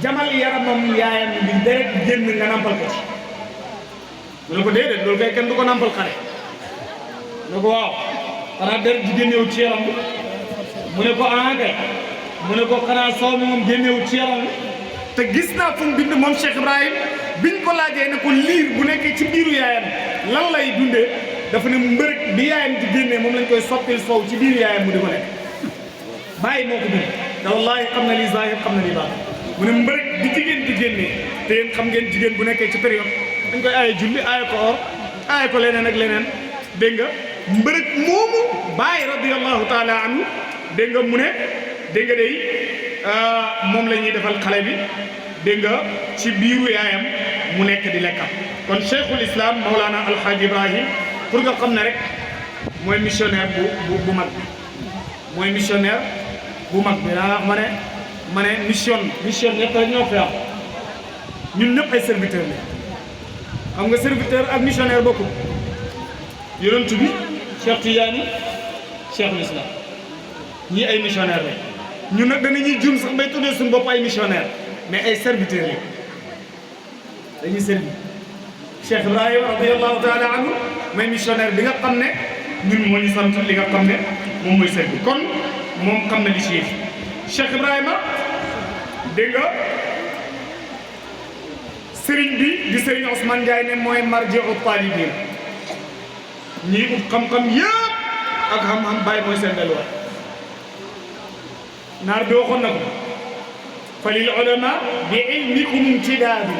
jamal yaramam yaayam bi deret génn nga nampal ko ci mu ne ko déedéet loolu kay kenn du ko nampal xale mu ne ko waaw xanaa deret ji génnewu ci yaram bi mu ne ko ah kay mu ne ko xanaa soow moom génnewu ci yaram bi te gis naa fu mu bind moom Cheikh Ibrahim biñ ko laajee ne ko liir bu nekkee ci biiru yaayam lan lay dundee dafa ne mbërëg bi yaayam di génnee moom lañ koy soppil soow ci biiru yaayam mu di ko lekk bàyyi moo ko bind te wallaahi xam na li zahir xam na li baax mu ne mbërëg bi jigéen di génnee te yéen xam ngeen jigéen bu nekkee ci période dañ koy aaye julli aaye ko or aaye ko leneen ak leneen dégg nga mbërëg moomu bàyyi radiyallahu taala anhu dégg nga mu ne dégg nga day moom la ñuy defal xale bi dégg nga ci biiru yaayam mu nekk di lekkam kon cheikhul islam Mawlana Alhaji Ibrahim pour nga xam ne rek mooy missionnaire bu mag bi mooy missionnaire bu mag bi daa wax ma ne mission ñëpp rek ñoo fi am ñun ñëpp ay serviteur la xam nga serviteur ak missionnaire bokkul yonent bi Cheikh Tidiane cheikhul islam ñii ay missionnaire la ñun nag danañuy jum sax bay tuddee suñu bopp ay missionnaire mais ay serviteurs yi dañuy servir Cheikh Ibrahima radiyallahu taala anhu mooy missionnaire bi nga xam ne ñun moo ñu sant li nga xam ne moom mooy servir kon moom xam na li ci Cheikh Ibrahima dégg nga sëriñ bi di sëriñ Ousmane Ndiaye ne mooy marji'u talibin ñii ut xam-xam yëpp ak xam-xam bàyyi mooy seen delluwaay naar bi waxoon na ko fa lil ulama bi ilmikum imtidaadu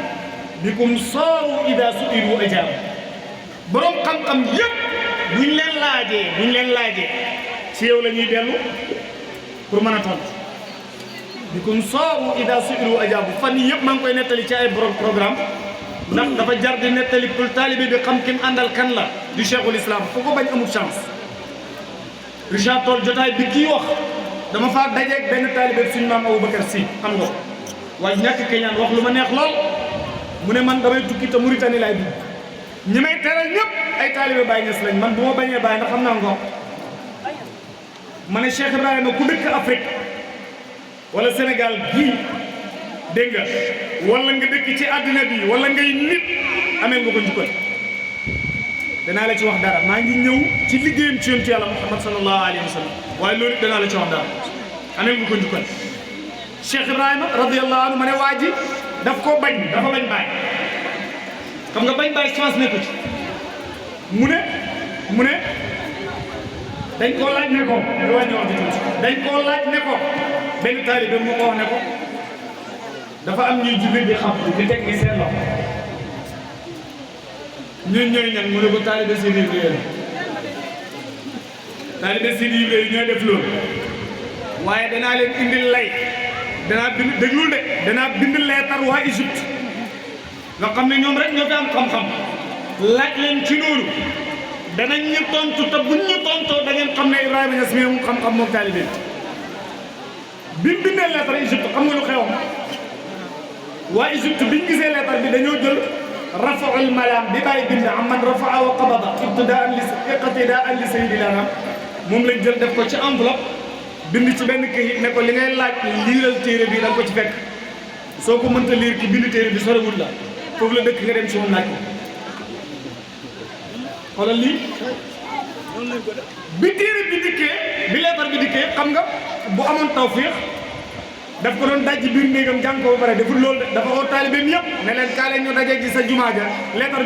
bikum saaru ida su'ilu ajaabu borom xam-xam yëpp buñ leen laajee ci yow la ñuy dellu pour mën a tontu bikum saaru ida su'ilu ajaabu fan yii yëpp maa ngi koy nettali ci ay borom programme ndax dafa jar di nettali pour taalibe bi xam kim àndal kan la du cheikhul islam fu ko bañ amul chance Richard Toll jotaay bi kii wax dama faa dajeeg benn taalibe suñu maam Aboubacar Sy xam nga waaye ñàkk keñaan wax lu ma neex lool mu ne man damay tukki te Mauritanie laay dugg ñi may teral ñëpp ay taalibe Baye Niass lañ man bu ma bañee Baye ndax xam naa ngox ma ne Cheikh Ibrahima ku dëkk Afrique wala Sénégal gii dégg nga wala nga dëkk ci àddina bi wala ngay nit amee nga ko njukkal danaa la ci wax dara maa ngi ñëw ci liggéeyam ci yonent yàlla Muhammad sallallahu alayhi wa sallam waaye loolu danaa la ci wax dara amee nga ko njukkal Cheikh Ibrahima radiyallahu anhu ma ne waa ji daf koo bañ dafa bañ Baye xam nga bañ Baye chance nekku ci mu ne dañ koo laaj ne ko lu wàññi wax di tuuti dañ koo laaj ne ko benn taalibe moo ko wax ne ko dafa am ñuy julli di xam di teg ni seen loxo ñun ñooy ñan mu ne ko taalibe Sidi Ibrahima taalibe Sidi Ibrahima ñooy def loolu waaye danaa leen indil lay danaa bind déglul de danaa bind leetar waa Égypte nga xam ne ñoom rek ñoo fi am xam-xam laaj leen ci loolu danañ ñu tontu te buñ ñu tontoo da ngeen xam ne Ibrahima Niass mi mu xam-xam moom taalibe bi mu bindee leetar Égypte xam nga lu xewoon waa Égypte biñ gisee leetar bi dañoo jël rafaul malam bi bàyyi bind am man rafaa wa qabada iqtidaan li sayyidil anam moom lañ jël def ko ci enveloppe bind ci benn këyit ne ko li ngay laaj liiral téere bi da nga ko ci fekk soo ko mënta liir ki bind téere bi sorewul la foofu la dëkk nga dem ci moom laaj ko xoolal lii bi téere bi dikkee bi leetar bi dikkee xam nga bu amoon tawfiix daf ko doon dajji biir néegam jàng ko ba pare deful loolu de dafa oo taalibeem yëpp ne leen kaa leen ñu dajee ci sa jumaa ja leetar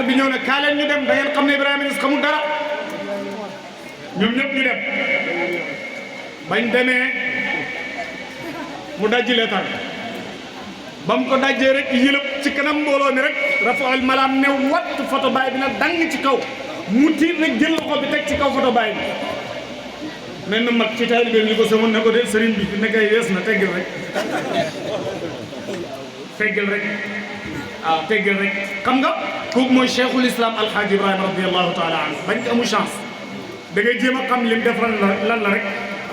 bi ñëw na kaa leen ñu dem da ngeen xam ne Ibrahima Niass xamul dara ñoom ñëpp ñu dem bañ demee mu dajji leetar ba mu ko dajjee rek yëlëb ci kanam mbooloo mi rek rafaal malaam ne watt photo baay bi nag dang ci kaw mu tiit rek jël loxo bi teg ci kaw photo baay bi mel na mag ci taalibeem li ko sëmoon ne ko de sëriñ bi fi nekkay wees na teggil rek teggil rek waaw teggil rek xam nga kooku mooy cheikhul islam alhaaji ibrahima radiallahu taala anhu bañ ko amul chance da ngay jéem a xam lim def lan la rek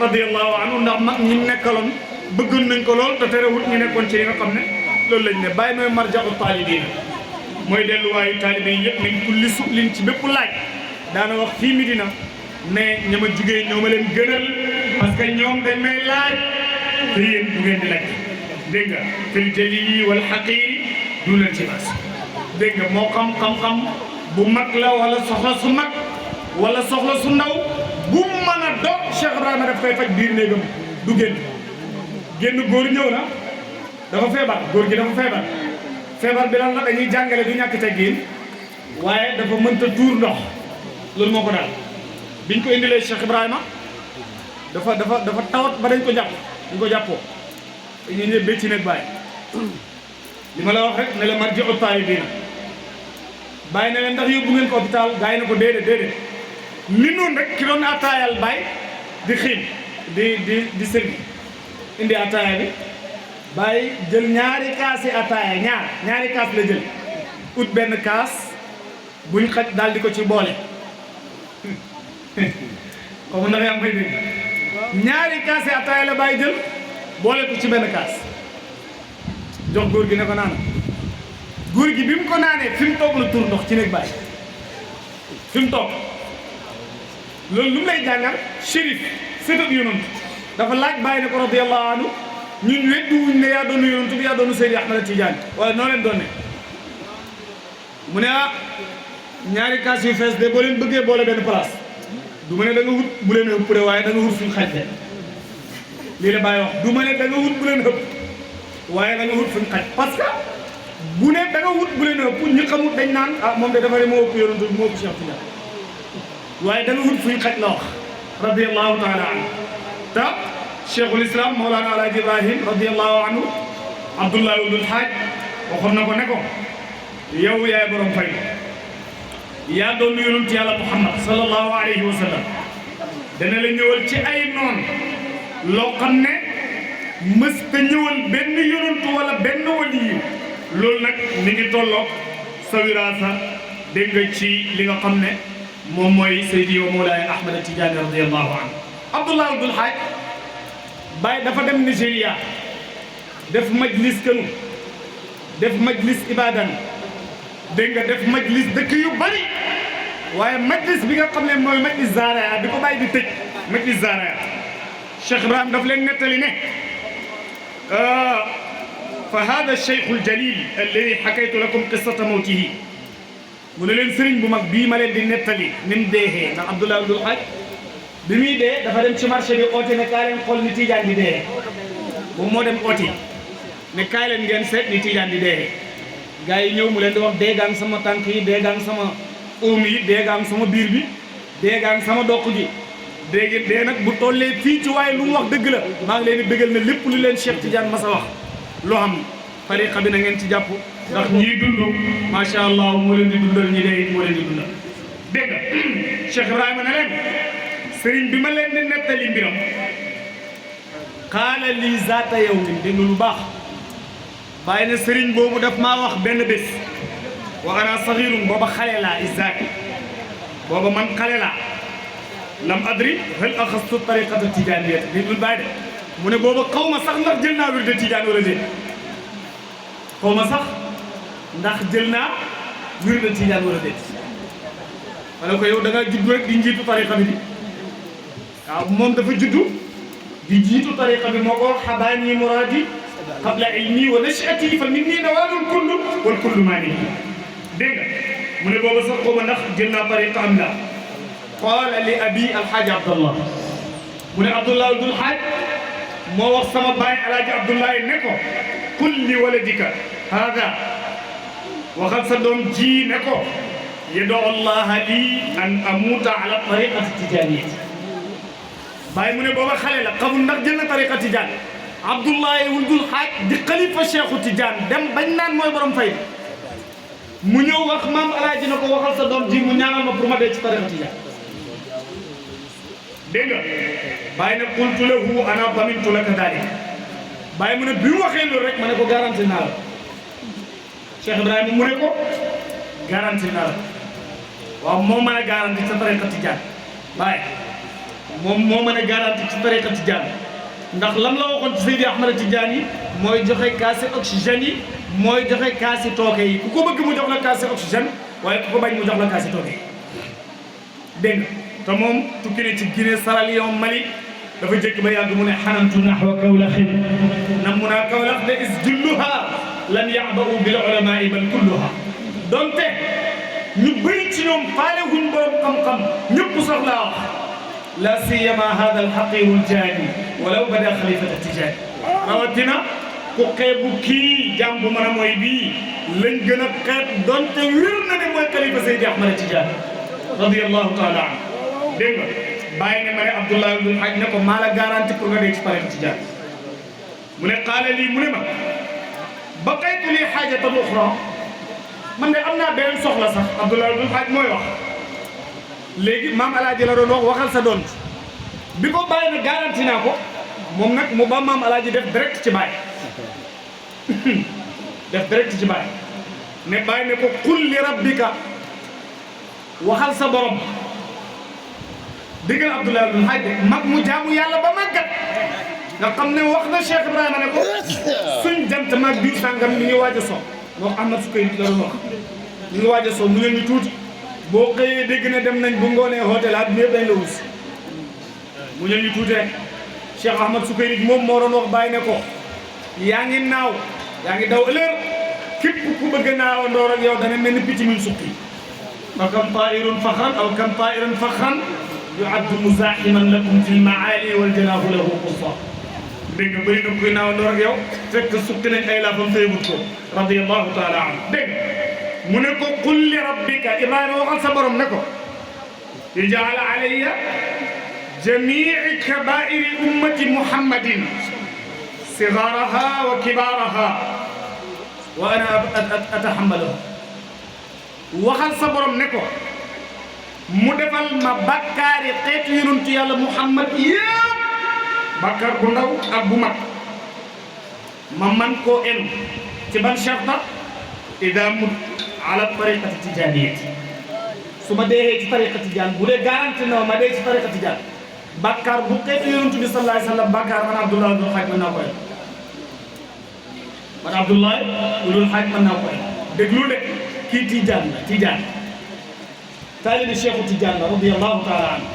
radiallahu anhu ndax mag ñi nekkaloon bëggoon nañ ko lool te terewut ñu nekkoon ci li nga xam ne loolu lañ ne bàyyi mooy marja'u taalibiin mooy delluwaayu taalibe yi yëpp nañ kulli suxlin ci bépp laaj daana wax fii Medina ne ña ma jugee ñoo ma leen gënal parce que ñoom dañ may laaj te yéen du ngeen di laaj dégg nga fil jalili wal haqiiri dunal tibaas dégg nga moo xam-xam bu mag la wala soxla su mag wala soxla su ndaw bu mën a doog Cheikh Ibrahima daf koy faj biir néegam du génn góor ñëw na dafa feebar góor gi dafa feebar bi lan la dañuy jàngale du ñàkk teggin waaye dafa mënta tuur ndox loolu moo ko daal biñ ko indilee Cheikh Ibrahima dafa tawat ba dañ ko jàppoo dañuy ñëw bécci nekk bàyyi li ma la wax rek ne la marji'u taalibiin bàyyi ne leen ndax yóbbu ngeen ko hôpital gars yi ne ko déedéet ni noonu rek ki doon attaayal bàyyi di xiin di sëgg indi attaaya bi bàyyi jël ñaari kaas yi attaaya ñaari kaas la jël ut benn kaas buñ xaj daal di ko ci boole xaw ma ndax yaa ngi koy dégg ñaari kaas yi attaaya la bàyyi jël boole ko ci benn kaas jox góor gi ne ko naan góor gi bi mu ko naanee fi mu toog la tur ndox ci nekk bàyyi fi mu toog loolu lu mu lay jàngal shérif sëtëb yonent dafa laaj bàyyi ne ko radiyallahu anhu ñun weddi wuñ ne yaa doon yonent bi yaa doon Seydi Ahmad Tidiane waaye noo leen doon ne mu ne ñaari kaas yu fees de boo leen bëggee boole benn place du ma ne da nga wut bu leen ëpp de waaye da nga wut fuñ xaj de lii la bàyyi wax du ma ne da nga wut bu leen ëpp waaye da nga wut fuñ xaj parce que bu ne da nga wut bu leen ëpp ñi xamut dañ naan moom de dafa ne moo ëpp yonent bi moo ëpp Cheikh Tidiane waaye da nga wut fuñ xaj la wax radiyallahu taala anhu te cheikhul islam Mawlana Alaaji Ibrahim radiyallahu anhu Abdullah ibnul Haaj waxoon na ko ne ko yow yaay borom fay yaa doon yonent yàlla Muhammad sallallahu alayhi wa sallam dana la ñëwal ci ay noon loo xam ne mës ta ñëwal benn yonent wala benn waliyu loolu nag mi ngi tolloog sa wiraasa dégg nga ci li nga xam ne moom mooy Seydi wa Mawlaay Ahmad Tijaani radiyallahu anhu Abdullah ibnul Haaj Baye dafa dem Nigéria def majlis kënu def majlis ibadan dégg nga def majlis dëkk yu bari waaye majlis bi nga xam ne mooy majlis Zaaraya bi ko Baye di tëj majlis Zaaraya Cheikh Ibrahim daf leen nettali ne fa hada cheikhu aljalil alladi xakaytu lakum qissata mawtihi mu ne leen sëriñ bu mag bii ma leen di nettali ni mu deexee ndax Abdullah ibnul Haaj bi muy dee dafa dem ci marché bi oote ne kaay leen xool ni Tidiane di dee moom moo dem oote ne kaay leen ngeen seet ni Tidiane di dee gars yi ñëw mu leen di wax déegaan sama tànk yi déegaan sama óom yi déegaan sama biir bi déegaan sama doq gi dee nag bu tollee fii ci waaye lu mu wax dëgg la maa ngi leen di bëggal ne lépp lu leen Cheikh Tidiane masa wax loo xam tariqa bi na ngeen ci jàpp ndax ñii dund macha allah moo leen di dundal ñi dee it moo leen di dundal dégg nga Cheikh Ibrahima ne leen sëriñ bi ma leen di nettali mbiram xaala lii zaata yawmin dégg lu baax bàyyi na sëriñ boobu daf maa wax benn bés wa ana saxiirun booba xale laa isaak booba man xale laa lam adri hal axastu tariqata tijaaniyya déglul bàyyi de mu ne booba xaw ma sax ndax jël naa wirde tijaan wala déet xaw ma sax ndax jël naa wirde tijaan wala déet wala ko yow da nga judd rek di njiitu tariqa bi waaw moom dafa juddu di jiitu tariqa bi moo ko xabaani muraadi qabla ilmi wa nashati fa minni nawaalul kullu wal kullu maa nii dégg nga mu ne booba sax xaw ma ndax jël naa tariqa am la qaala li abi alxaaji abdallah mu ne Abdullah ibnul Haaj moo wax sama baay alaaji Abdullah ne ko qul li waladika haada waxal sa doom ji ne ko yad'u allaha lii an amuuta ala tariqati tijaaniyya Baye mu ne booba xale la xamul ndax jël na tariqa tijaan Abdoulaye wuldul xaaj di xalifa Cheikhu Tidiane dem bañ naan mooy borom fay mu ñëw wax maam alaaji na ko waxal sa doom ji mu ñaanal ma pour ma dee ci tariqa Tidiane dégg nga bàyyi ne qultu lahu ana damintu laka dalik bàyyi mu ne bi mu waxee loolu rek ma ne ko garanti naa la Cheikh Ibrahima mu ne ko garanti naa la waaw moo mën a garanti sa tariqa Tidiane bàyyi moom moo mën a garanti ci tariqa Tidiane ndax lam la waxoon ci Seydi Ahmad Tidiane yi mooy joxe kaasi oxygène yi mooy joxe kaasi tooke yi ku ko bëgg mu jox la kaasi oxygène waaye ku ko bañ mu jox la kaasi tooke yi dégg nga te moom tukki ne ci Guinée Sierra Leone Mali dafa jékki ba yàgg mu ne xanantu naxwa Kawlaxin nam mu naa Kawlax de is julluha lan ya'ba'u bil ulama'i bal kulluha donte ñu bëri ci ñoom faale wuñ borom xam-xam ñëpp soxlaa wax la siyama hada alxaqiru aljaani walaw bada xalifata tijaani rawatina ku xeebu kii jàmm bu mën a mooy bii lañ gën a xeeb donte wér na ne mooy xalifa Seydi Ahmad Tidiane radiyallahu taala anhu dégg nga bàyyi ne ma ne Abdoulaye Abdoul Hadj ne ko maa la garanti pour nga dégg ci tariqa Tidiane mu ne qaala lii mu ne ma baqaytu lii xaajatan uxra man de am naa beneen soxla sax Abdoulaye Abdoul Hadj mooy wax léegi maam alaaji la doon wax waxal sa doon bi ko bàyyi na garanti naa ko moom nag mu ba maam alaaji def direct ci bàyyi def direct ci bàyyi ne bàyyi ne ko qul li rabbika waxal sa borom déggal Abdoulaye Abdoul Hadj mag mu jaamu yàlla ba màggat nga xam ne wax na Cheikh Ibrahima ne ko suñ jant mag diw sàngam mi ngi waaj a so wax am na su koy la doon wax mi ngi waaj a so mu leen ñu tuuti boo xëyee dégg na dem nañ bu ngoonee hôtel at ñëpp dañ la wus mu ñëw ñu tuuti rek Cheikh Ahmad Sukayri moom moo doon wax bàyyi ne ko yaa ngi naaw yaa ngi daw ëllëg képp ku bëgg a naaw ndoor ak yow dana mel ni picc min suqi fa kam taa'irun faxran aw kam taa'irin faxran yu'addu muzaahiman lakum fil ma'aali wal janaahu lahu qussa dégg nga bëri na kuy naaw ndoor ak yow fekk suqi nañ ay laafam téyewut ko radiyallahu taala anhu dégg mu ne ko qul li rabbika Ibrahima waxal sa borom ne ko ijaala alayya jamii kabairi ummati muhammadin sigaraha wa kibaraha wa ana atahammaluha waxal sa borom ne ko mu defal ma bakkaari xeetu yonentu yàlla muhammad yëpp bakkaar bu ndaw ak bu mag ma man koo enu ci ban sharta ida mut ala tariqati tijaniyati su ma dee ci tariqa Tidiane bu dee garanti na ma dee ci tariqa Tidiane bakkaar bu xeetu yonent bi sallallahu alayhi wa sallam bakkaar man Abdoulaye Abdoul Hadj mën naa koy man Abdoulaye Abdoul Hadj mën naa koy déglu de kii Tidiane la Tidiane taalibi Cheikhu Tidiane la radiyallahu taala anhu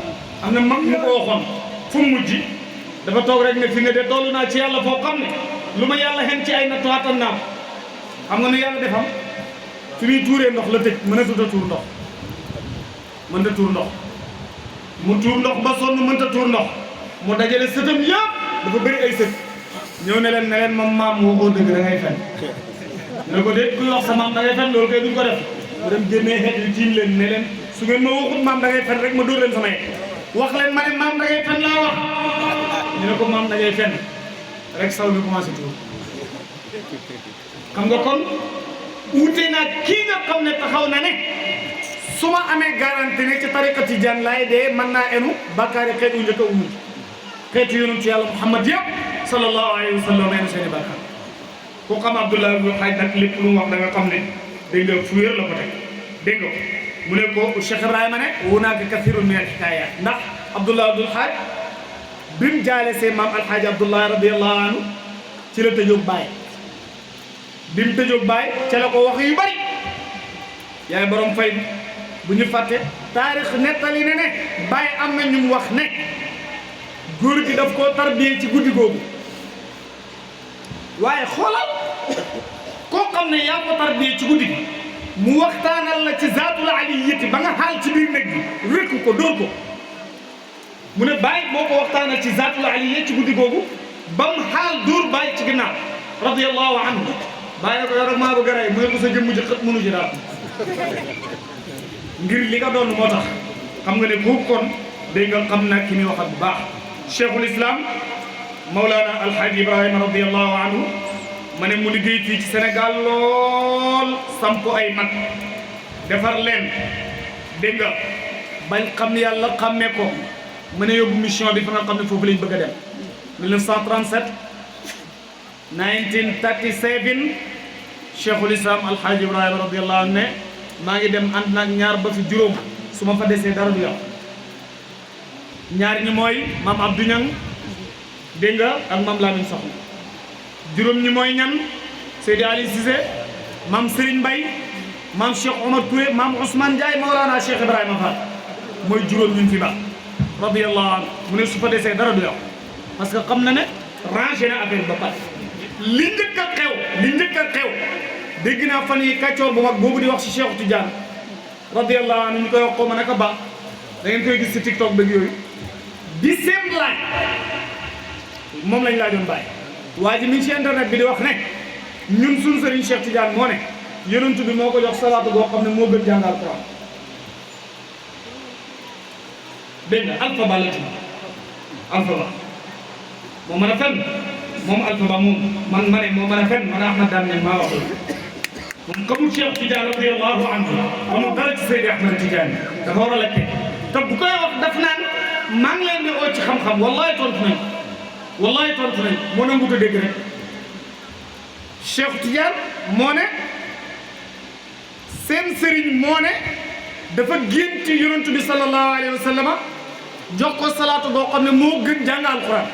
am na mag mu ko waxoon fu mu mujj dafa toog rek ne fi ne de toll naa ci yàlla foo xam ne lu ma yàlla xen ci ay nattu attan naa ko xam nga ne yàlla defam fi muy tuuree ndox la tëj mënatut a tuur ndox mënta tuur ndox mu tuur ndox ba sonn mënta tuur ndox mu dajale sëtam yëpp dafa bëri ay sët ñëw ne leen ma maam waxoo dëgg da ngay fen ne ko déet kuy wax sa maam da ngay fen loolu kay duñ ko def mu dem génnee xeet yi tiim leen ne leen su ngeen ma waxut maam da ngay fen rek ma dóor leen sama yet wax leen ma ne maam da ngay fen laa wax ñu ne ko maam da ngay fen rek saw bi commencé tuur xam nga kon wuute naa kii nga xam ne taxaw na ne su ma amee garanti ne ci tariqa Tidiane laay dee mën naa enu bakkaari xeetu njëkk a umut xeetu yonentu yàlla Muhammad yëpp sallallahu alayhi wa sallam enu seeni bakkaar ku xam Abdoulaye Abdoul Hadj nag lépp lu mu wax da nga xam ne dégg nga fu wér la ko teg dégg nga mu ne ko Cheikh Ibrahima ne hunaaka kathirun min al-hikaayaat ndax Abdoulaye Abdoul Hadj bi mu jaale see maam Alhaaji Abdoulaye radiyallahu anhu ci la tëjoog Baye bi mu tëjoog Baye ca la ko wax yu bari yaay borom fay bu ñu fàtte taarix nettali ne ne Baye am na ñu wax ne góor gi daf koo tarbiyee ci guddi googu waaye xoolal koo xam ne yaa ko tarbiyee ci guddi gi mu waxtaanal la ci zaatul aliyyati ba nga xaal ci biir néeg bi wékk ko dóor ko mu ne Baye moo ko waxtaanal ci zaatul aliyyati ci guddi googu ba mu xaal dóor Baye ci ginnaaw radiyallahu anhu Baye ne ko yow rek maa bëgg a rey mu ne ko sa jëmm ji xët mënu ci daal ngir li nga doon moo tax xam nga ne boobu kon day nga xam na ki muy waxal bu baax cheikhul islam Mawlana Alhaji Ibrahima radiyallahu anhu ma ne mu liggéey fii ci Sénégal lool samp ay mag defar leen dégg nga bañ xam yàlla xàmmee ko mën a yóbbu mission bi fa nga xam ne foofu lañ bëgg a dem 1937 1937 Cheikhul Islam Alhaji Ibrahima radiyallahu anhu ne maa ngi dem ànd naag ñaar ba fi juróom su ma fa desee dara du yàqu ñaar ñi mooy maam Abdou Niang dégg nga ak maam Lamine Soxna juróom ñi mooy ñan Seydi Ali Cissé maam Serigne Mbaye maam Cheikh Omar Touré maam Ousmane Ndiaye Mawlana Cheikh Ibrahima Fall mooy juróom ñun fi ba radiyallahu anhu mu ne su fa desee dara du yàqu parce que xam na ne rangé na affaire ba pare li njëkk a xew dégg naa fan yi kàccoor bu mag boobu di wax ci Cheikh Tidiane radiyallahu anhu ñu koy wax ko ma naka ba da ngeen koy gis ci TikTok bëgg yooyu di seen laaj moom lañ laajoon bàyyi waa ji mi ngi ci internet bi di wax ne ñun suñu sëriñ Cheikh Tidiane moo ne yonent bi moo ko jox salaatu boo xam ne moo gën jàngal Quran dégg nga Alpha Ba la tudd Alpha Ba moo mën a fen moom Alpha Ba moom man ma ne moo mën a fen man Ahmad daan ne maa wax moom xamul Cheikh Tidiane radiyallahu anhu amul dara ci Seydi Ahmad Tidiane dafa war a laajte te bu koy wax daf naan maa ngi leen di oo ci xam-xam wallahi tontu nañ moo nangu ko dégg rek Cheikh Tidiane moo ne seen sëriñ moo ne dafa gént yonent bi sallallahu alayhi wa sallam jox ko salaatu boo xam ne moo gën jàng alquran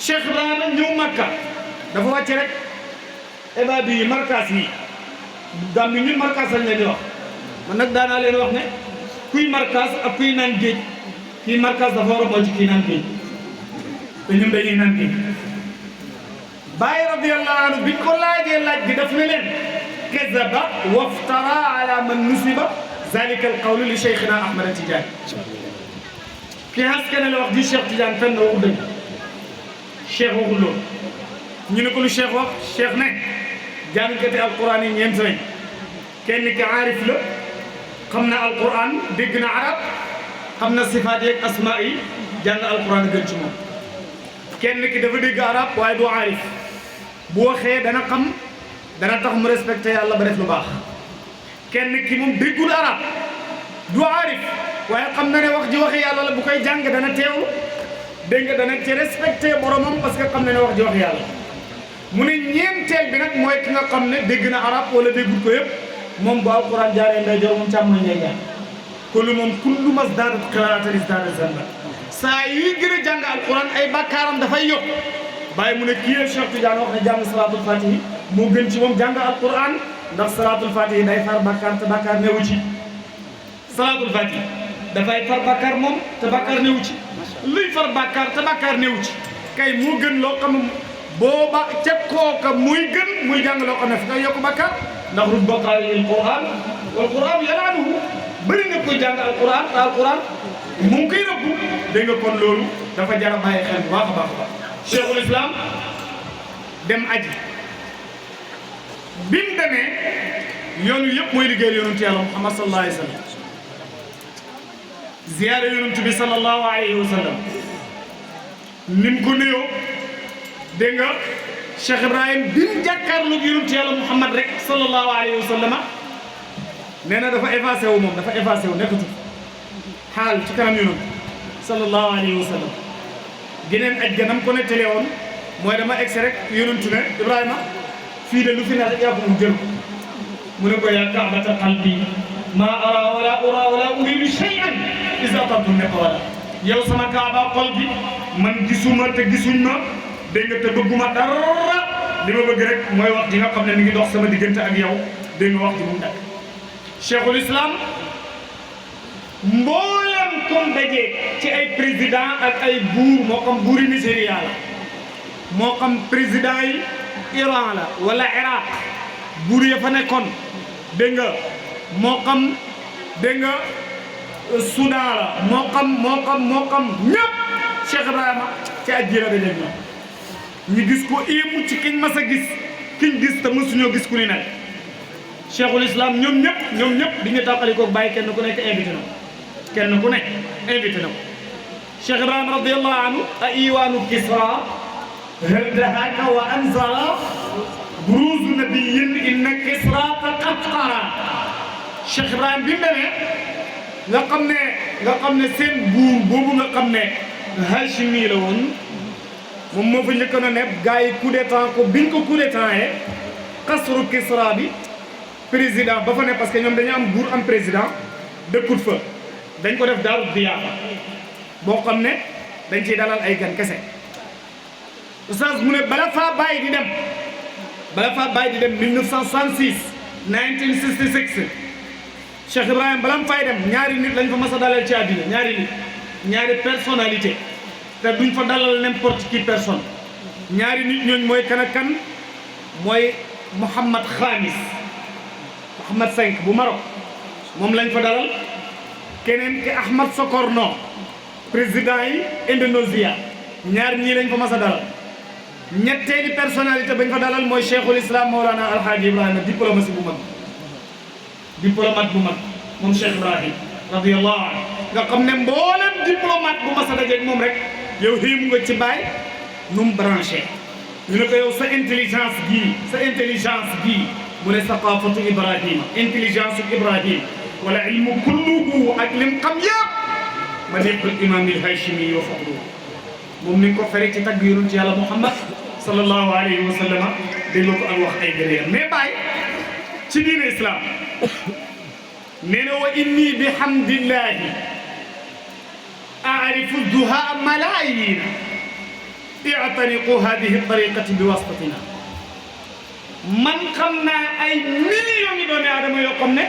Cheikh Ibrahima ñëw Makka dafa wàcce rek ibaadu yi markaas yi gam bi ñun markaas lañ leen di wax man nag daanaa leen wax ne kuy markaas ak kuy naan géej kii markaas dafa war a moytu kii naan géej te ñun dañuy naan géej Baay radiyallahu anhu biñ ko laajee laaj bi daf ne leen kazaba waftara ala man nusiba zalika alqawlu li cheikhina Ahmad Tidiane ki haskane la wax di Cheikh Tidiane fenn waxu dëgg cheikh waxul loolu ñu ne ko lu cheikh wax cheikh ne jàngkati alquran yi ñeent lañ kenn ki aarif la xam na alquran dégg na arab xam na sifaat yeeg asmaa yi jàng alquran gën ci moom kenn ki dafa dégg arab waaye du aarif bu waxee dana xam dana tax mu respecté yàlla ba def lu baax kenn ki moom déggul arab du aarif waaye xam na ne wax ji waxi yàlla la bu koy jàng dana teewlu dégg nga dana ci respecté boromam parce que xam na ne wax ji waxi yàlla mu ne ñeenteel bi nag mooy ki nga xam ne dégg na arab wala déggul ko yëpp moom bu alquran jaaree ndeyjoor moom càmmoñ lay jaar kullu moom kullu masdadat qiraatan izdaada zanba saa yuy gën a jàng alquran ay bakkaaram dafay yokk bàyyi mu ne kii la Cheikh Tidiane wax ne jàng salaatul fatihi moo gën ci moom jàng alquran ndax salaatul fatihi day far bakkaar te bakkaar newu ci salaatul fatihi dafay far bakkaar moom te bakkaar newu ci luy far bakkaar te bakkaar newu ci kay moo gën loo xam booba ca kooka muy gën muy jàng loo xam ne fi ngay yokk bakkaar ndax rubba qaari'il Qur'an wal Qur'an yal'anuhu bëri na koy jàng alquran te alquran mu ngi koy rëbbu dégg nga kon loolu dafa jar a bàyyi xel bu baax a baax a baax cheikhul islam dem aji bi mu demee yoon wi yëpp mooy liggéeyal yonentu yàlla Muhammad sallallahu alayhi wa sallam ziyaare yonentu bi sallallahu alayhi wa sallam ni mu ko nuyoo dégg nga Cheikh Ibrahim bi mu jàkkaarloog yonentu yàlla Muhammad rek sallallahu alayhi wa sallam nee na dafa effacé wu moom dafa effacé wu nekkatu xaal ci kanam yonent sallallahu alayhi wa sallam geneen aj ganam ko nettalee woon mooy dama egsi rek yonentu ne Ibrahima fii de lu fi ne rek yaa ko mu jël mu ne ko yaa kaabata qalbi maa ara wala ura wala uridu shay'an iza atabtu ne ko wala yow sama kaaba xol bi man gisuma te gisuñ ma dégg nga te bëgguma dara li ma bëgg rek mooy wax ji nga xam ne mi ngi dox sama diggante ak yow dégg nga wax ji mu dakk cheikhul islam mboolem comme daje ci ay président ak ay buur moo xam buuri Nigéria la moo xam président yi Iran la wala Iraq buur ya fa nekkoon dégg nga moo xam dégg nga Soudan la moo xam ñëpp Cheikh Ibrahima ci aj ji la daje ñoom ñu gis ko éemu ci kiñ mas a gis kiñ gis te mësuñoo gis ku ni nag cheikhul islam ñoom ñëpp di ñu tàqali ko bàyyi kenn ku nekk invité na ko Cheikh Ibrahima radiyallahu anhu iwaanu Kisra hardahaka wa anzala buruuzu nabiyyin inna Kisra taqattara Cheikh Ibrahima bi mu demee nga xam ne seen buur boobu nga xam ne Hachimi la woon moom moo fa njëkkoon a nekk gars yi coup d'état ko biñ ko coup d'état yee xasru Kisra bi président ba fa ne parce que ñoom dañu am buur am président dëkkut fa dañ ko def daaru diyaafa boo xam ne dañ ciy dalal ay gan kese oustaz mu ne bala faa bàyyi di dem 1966 1966 Cheikh Ibrahima bala mu fay dem ñaari nit lañ fa mas a dalal ci àddina ñaari personnalité te duñ fa dalal n'importe qui personne ñaari nit ñooñ mooy kan ak kan mooy Mouhamad Khamis Mouhamad V bu Maroc moom lañ fa dalal keneen ki Ahmad Sokorno président yi Indonésie ñaar ñii lañ fa mas a dalal ñetteeli personnalité bañ fa dalal mooy cheikhul islam Mawlana Alhaaji Ibrahima diplomate bu mag moom Cheikh Ibrahim radiyallahu anhu nga xam ne mboolem diplomate bu mas a dajeeg moom rek yow xiimu nga ci baay nu mu branché ñu ne ko yow sa intelligence gii mu ne saqafatu Ibrahima intelligence Ibrahima wala ilmu kulluhu ak lim xam yëpp ma nekkul imam al-Hashimi wa fadlu moom ni nga ko fere ci tagg yonent yàlla Muhammad sallallahu alayhi wa sallam dégg nga ko ak wax ay gëréeram mais Baye ci diine islam nee na wa inni bi hamdillahi aarifu duha malaayina i'taniqu hadihi tariqati bi wasfatina man xam naa ay millions yi doomi aadama yoo xam ne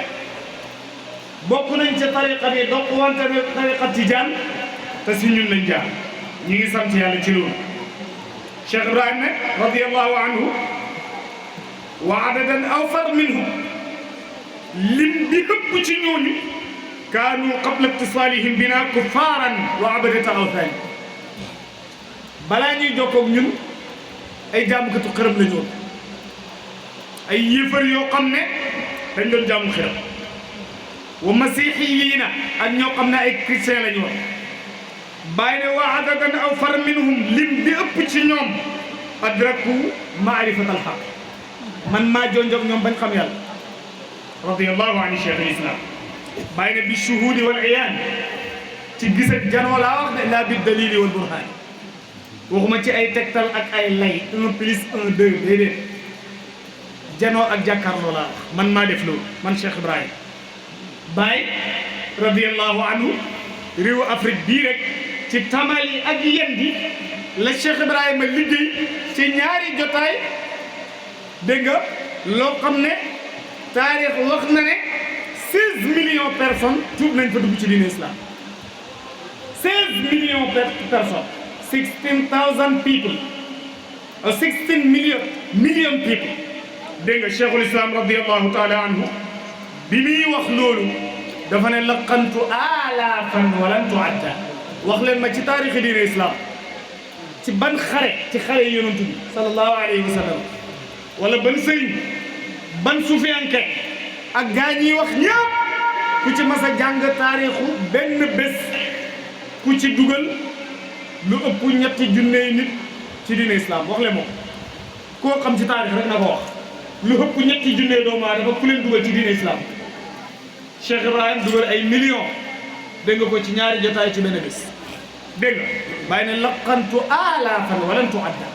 bokk nañ ca tariqa bi donc wante ne tariqa tijaan te si ñun lañ jaar ñu ngi sant yàlla ci loolu Cheikh Ibrahima radiyallahu anhu wa adadan awfar minhu lim bi ëpp ci ñooñu kaanu qabla ittisalihim bina kuffaaran wa abadata awthan balaa ñuy jokkoog ñun ay jaamukatu xërëm la ñoon ay yéefar yoo xam ne dañ doon jaamu xërëm wa masihiyiina ak ñoo xam ne ay chrétien la ñu woon bàyyi ne wa adadan awfar minhum lim bi ëpp ci ñoom adraku maarifatal xaq man maa jonjog ñoom bañ xam yàlla radiyallahu anhu cheikh al islam bàyyi ne bi shuhudi wal iyaan ci gis ak janoo laa wax ne laa bi dalili wal burhaan waxuma ci ay tegtal ak ay lay 1 plus 1 2 déedéet janoo ak jàkkaarloo laa wax man maa def loolu man Cheikh Ibrahima Baye radiyallahu anhu réewu Afrique bii rek ci tamali ak yendi la Cheikh Ibrahima liggéey ci ñaari jotaay dégg nga loo xam ne taarix wax na ne 16 millions personnes tuub nañ fa dugg ci diine islam 16 millions personnes 16,000 people or 16 million people dégg nga cheikhul islam radiyallahu taala anhu bi muy wax loolu dafa ne laqantu alaafan walan tuadda wax leen ma ci taarixi diine islam ci ban xare ci xare yonent bi sallallahu alayhi wa sallam wala ban sëriñ ban sufiyanke ak gaa ñiy wax ñëpp ku ci mas a jàng taarixu benn bés ku ci dugal lu ëpp ñetti junney nit ci diine islam wax leen moom koo xam ci taarix rek na ko wax lu ëpp ñetti junney doomu aadama ku leen dugal ci diine islam Cheikh Ibrahima dugal ay millions dégg nga ko ci ñaari jotaay ci benn bés dégg nga bàyyi ne laqantu alaafan walan tuadda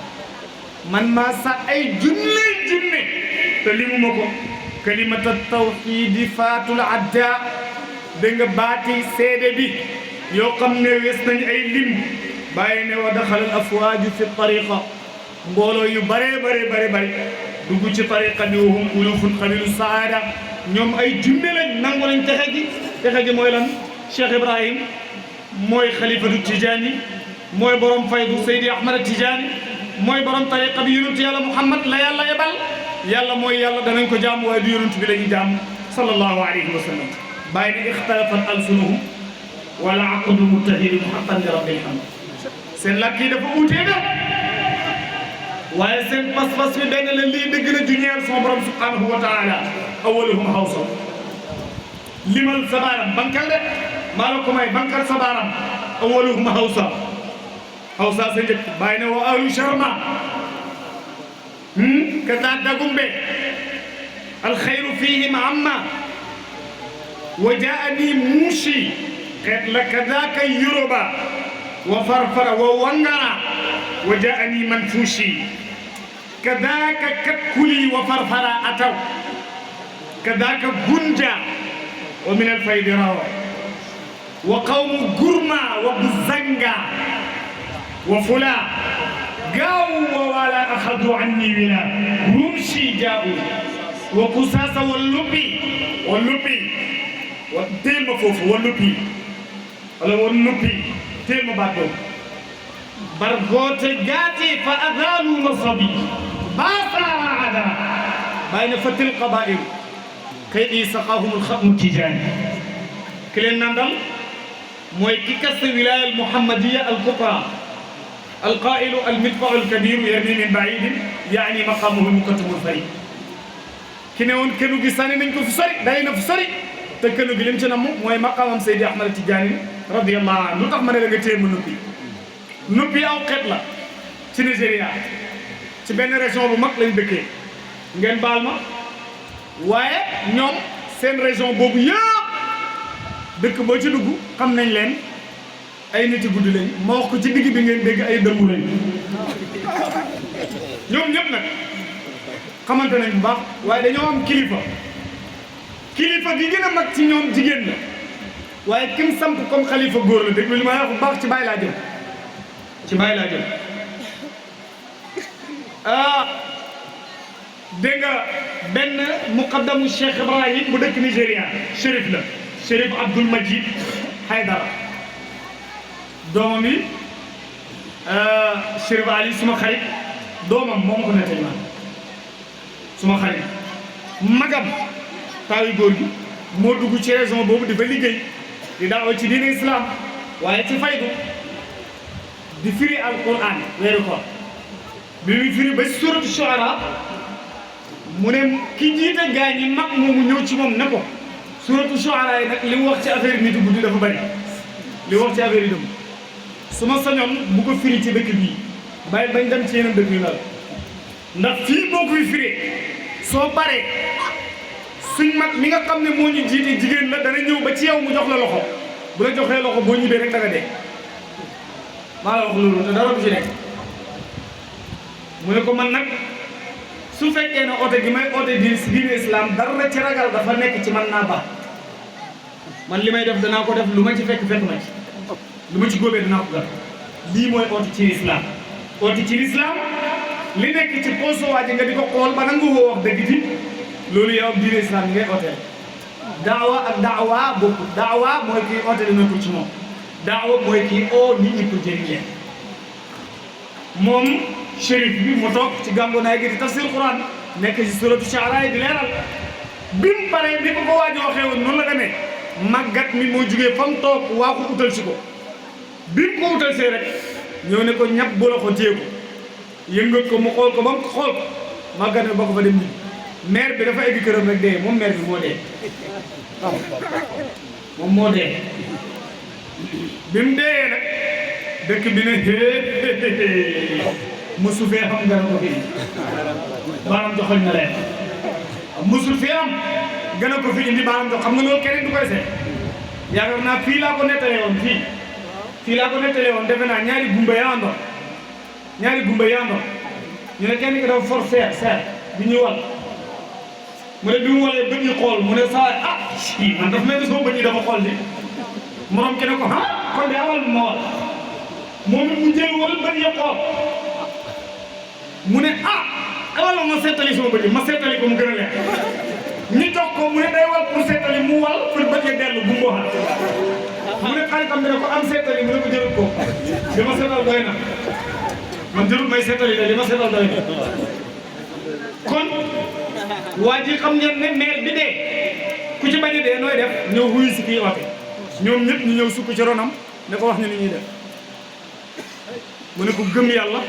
man maa sax ay junne te limu ma ko kalimata tawxiidi faatul adda dégg nga baati seede bi yoo xam ne wees nañ ay lim bàyyi ne wa daxalal afwaaju fi tariqa mbooloo yu bare dugg ci tariqa bi wahum ulufun xabilu saada ñoom ay junne lañ nangu nañ texe gi mooy lan Cheikh Ibrahim mooy xalifatu Tijaani mooy borom faydu Seydi Ahmad Tijaani mooy borom tariqa bi yonent yàlla Muhammad la yàlla yebal yàlla mooy yàlla danañ ko jaam waaye du yonent bi la ñuy jaam sallallahu alayhi wa sallam bàyyi ne ixtalafat alsunuhum wala aqdu muttahidu muhaqqan li rabbil hamd seen làkk yi dafa uutee de waaye seen pas-pas bi benn la lii dëgg la ju ñeel son borom subhanahu wa taala awaluhum hawsa limal sa baaram bankal de maa la ko may bankal sa baaram awaluhum Hawsa sa njëkk bàyyi ne wa ahlu Sharma kaza Dagumbe alxayru fihim amma wa jaani muushi xeet la kazaka Yoruba wa Farfara wa Wangara wa jaani Manfuushi kazaka Katkuli wa Farfara ataw kazaka Gunja wa min alfaydi rawa wa qawmu Gurma wa Buzanga wa Fula gaawu wa wala axadu anni wila rumshi jaawu wa Kusaasa wa Lupi wa teel ma foofu wa Lupi wala wa Lupi teel ma baat boobu bargoote gaati fa adaalu nasabi baasara ada bàyyi na fatil qabaa'il kay di saqaahumul xatmu tijaani ki leen nandal mooy ki kas wilaaya al muhammadiya al kubra al qaa'ilu al midfa'u al kabiru yarmi min ba'iidin yaani maqaamuhu mukattamul farid ki ne woon kënu gi sànni nañ ko fu sori day na fu sori te kënu gi lim ci namm mooy maqaamam Seydi Ahmad Tijaani radiyallahu anhu lu tax ma ne la nga téye ma noppi aw xeet la ci Nigéria ci benn région bu mag lañ dëkkee ngeen baal ma waaye ñoom seen région boobu yëpp dëkk boo ci dugg xam nañ leen ay nit yu guddi lañ ma wax ko ci digg bi ngeen dégg ay dëmmu lañ ñoom ñëpp nag xamante nañ bu baax waaye dañoo am kilifa gi gën a mag ci ñoom jigéen la waaye kim samp comme xalifa góor la dégg li ma wax bu baax ci bàyyi laa jëm dégg nga benn muqaddamu Cheikh Ibrahim bu dëkk Nigéria Chérif la Chérif Abdoul Majid Haydara doomam yi Chérif Ali suma xarit doomam moo ma ko nettali man suma xarit magam taawi góor gi moo dugg ci région boobu di fa liggéey di daawa ci diine islam waaye ci faydu di firi alquran weeru ko bi muy firi ba suratu Shuara mu ne ki jiite gaa ñi mag moomu ñëw ci moom ne ko suratu Shuara yi nag li mu wax ci affaire nit guddi dafa bari li wax ci affaire yi dem su ma sañoon bu ko firi ci dëkk bii bàyyi bañ dem ci yeneen dëkk yu ndax fii boo koy firee soo paree suñ mag mi nga xam ne moo ñu jiite jigéen la dana ñëw ba ci yow mu jox la loxo bu la joxee loxo boo ñibbee rek danga dee maa la wax loolu te dara du ci nekk mu ne ko man nag su fekkee ne oote gi may oote diine islam dara ci ragal dafa nekk ci man naa baax man li may def danaa ko def lu ma ci fekk ma ci lu ma ci góobee danaa ko gar lii mooy oote ci islam oote ci islam li nekk ci poche waaji nga di ko xool ba nangu woo wax dëgg ci loolu yow diine islam ngay oote daawa ak daawa bokku daawa mooy kii oote dina ko ci moom daawa mooy kii oo nit ñi ko jëriñ leen moom chérif bi mu toog ci gàngo naay gi di tafsir Quran nekk ci suratu Shuara yi di leeral bi mu paree bi ko ko waaj waxee woon noonu la demee màggat mi moo jugee fa mu toog waa ko utal si ko bi mu ko utal see rek ñëw ne ko ñàpp bu la ko téye ko yëngal ko mu xool ko ba mu xool ko màggat mi ba ko fa dem nii maire bi dafa egg këram rek dee moom maire bi moo dee waaw moom moo dee bi mu dee nag dëkk bi ne musu fee xam nga ko fi maanaam joxoñ na leen musu fee am gën a ko fi indi maanaam jox xam nga loolu keneen du koy seet yaakaar naa fii laa ko nettalee woon fii laa ko nettalee woon defe naa ñaari gumba yaandoon ñu ne kenn ki dafa for seer bi ñuy wal mu ne bi mu walee bët yi xool mu ne saa man dafa mel ni sama bët yi dafa xool di morom ki ne ko kon de awal ma wal moom it mu jël wal bët yi xool mu ne awal ma seetali sama bët yi ma seetali ko mu gën a leer ñu jox ko mu ne day wal pour seetali mu wal pour bët yi dellu bu mu mu ne xaritam bi ne ko am seetali mu ne ko jëlut ko li ma seetal doy na man jëlut may seetali de li ma seetal doy na kon waa ji xam ngeen ne maire bi dee ku ci bañ a dee nooy def ñëw wuyu si kii oote ñoom ñëpp ñu ñëw sukk ci ronam ne ko wax ñu ni ñuy def mu ne ko gëm yàlla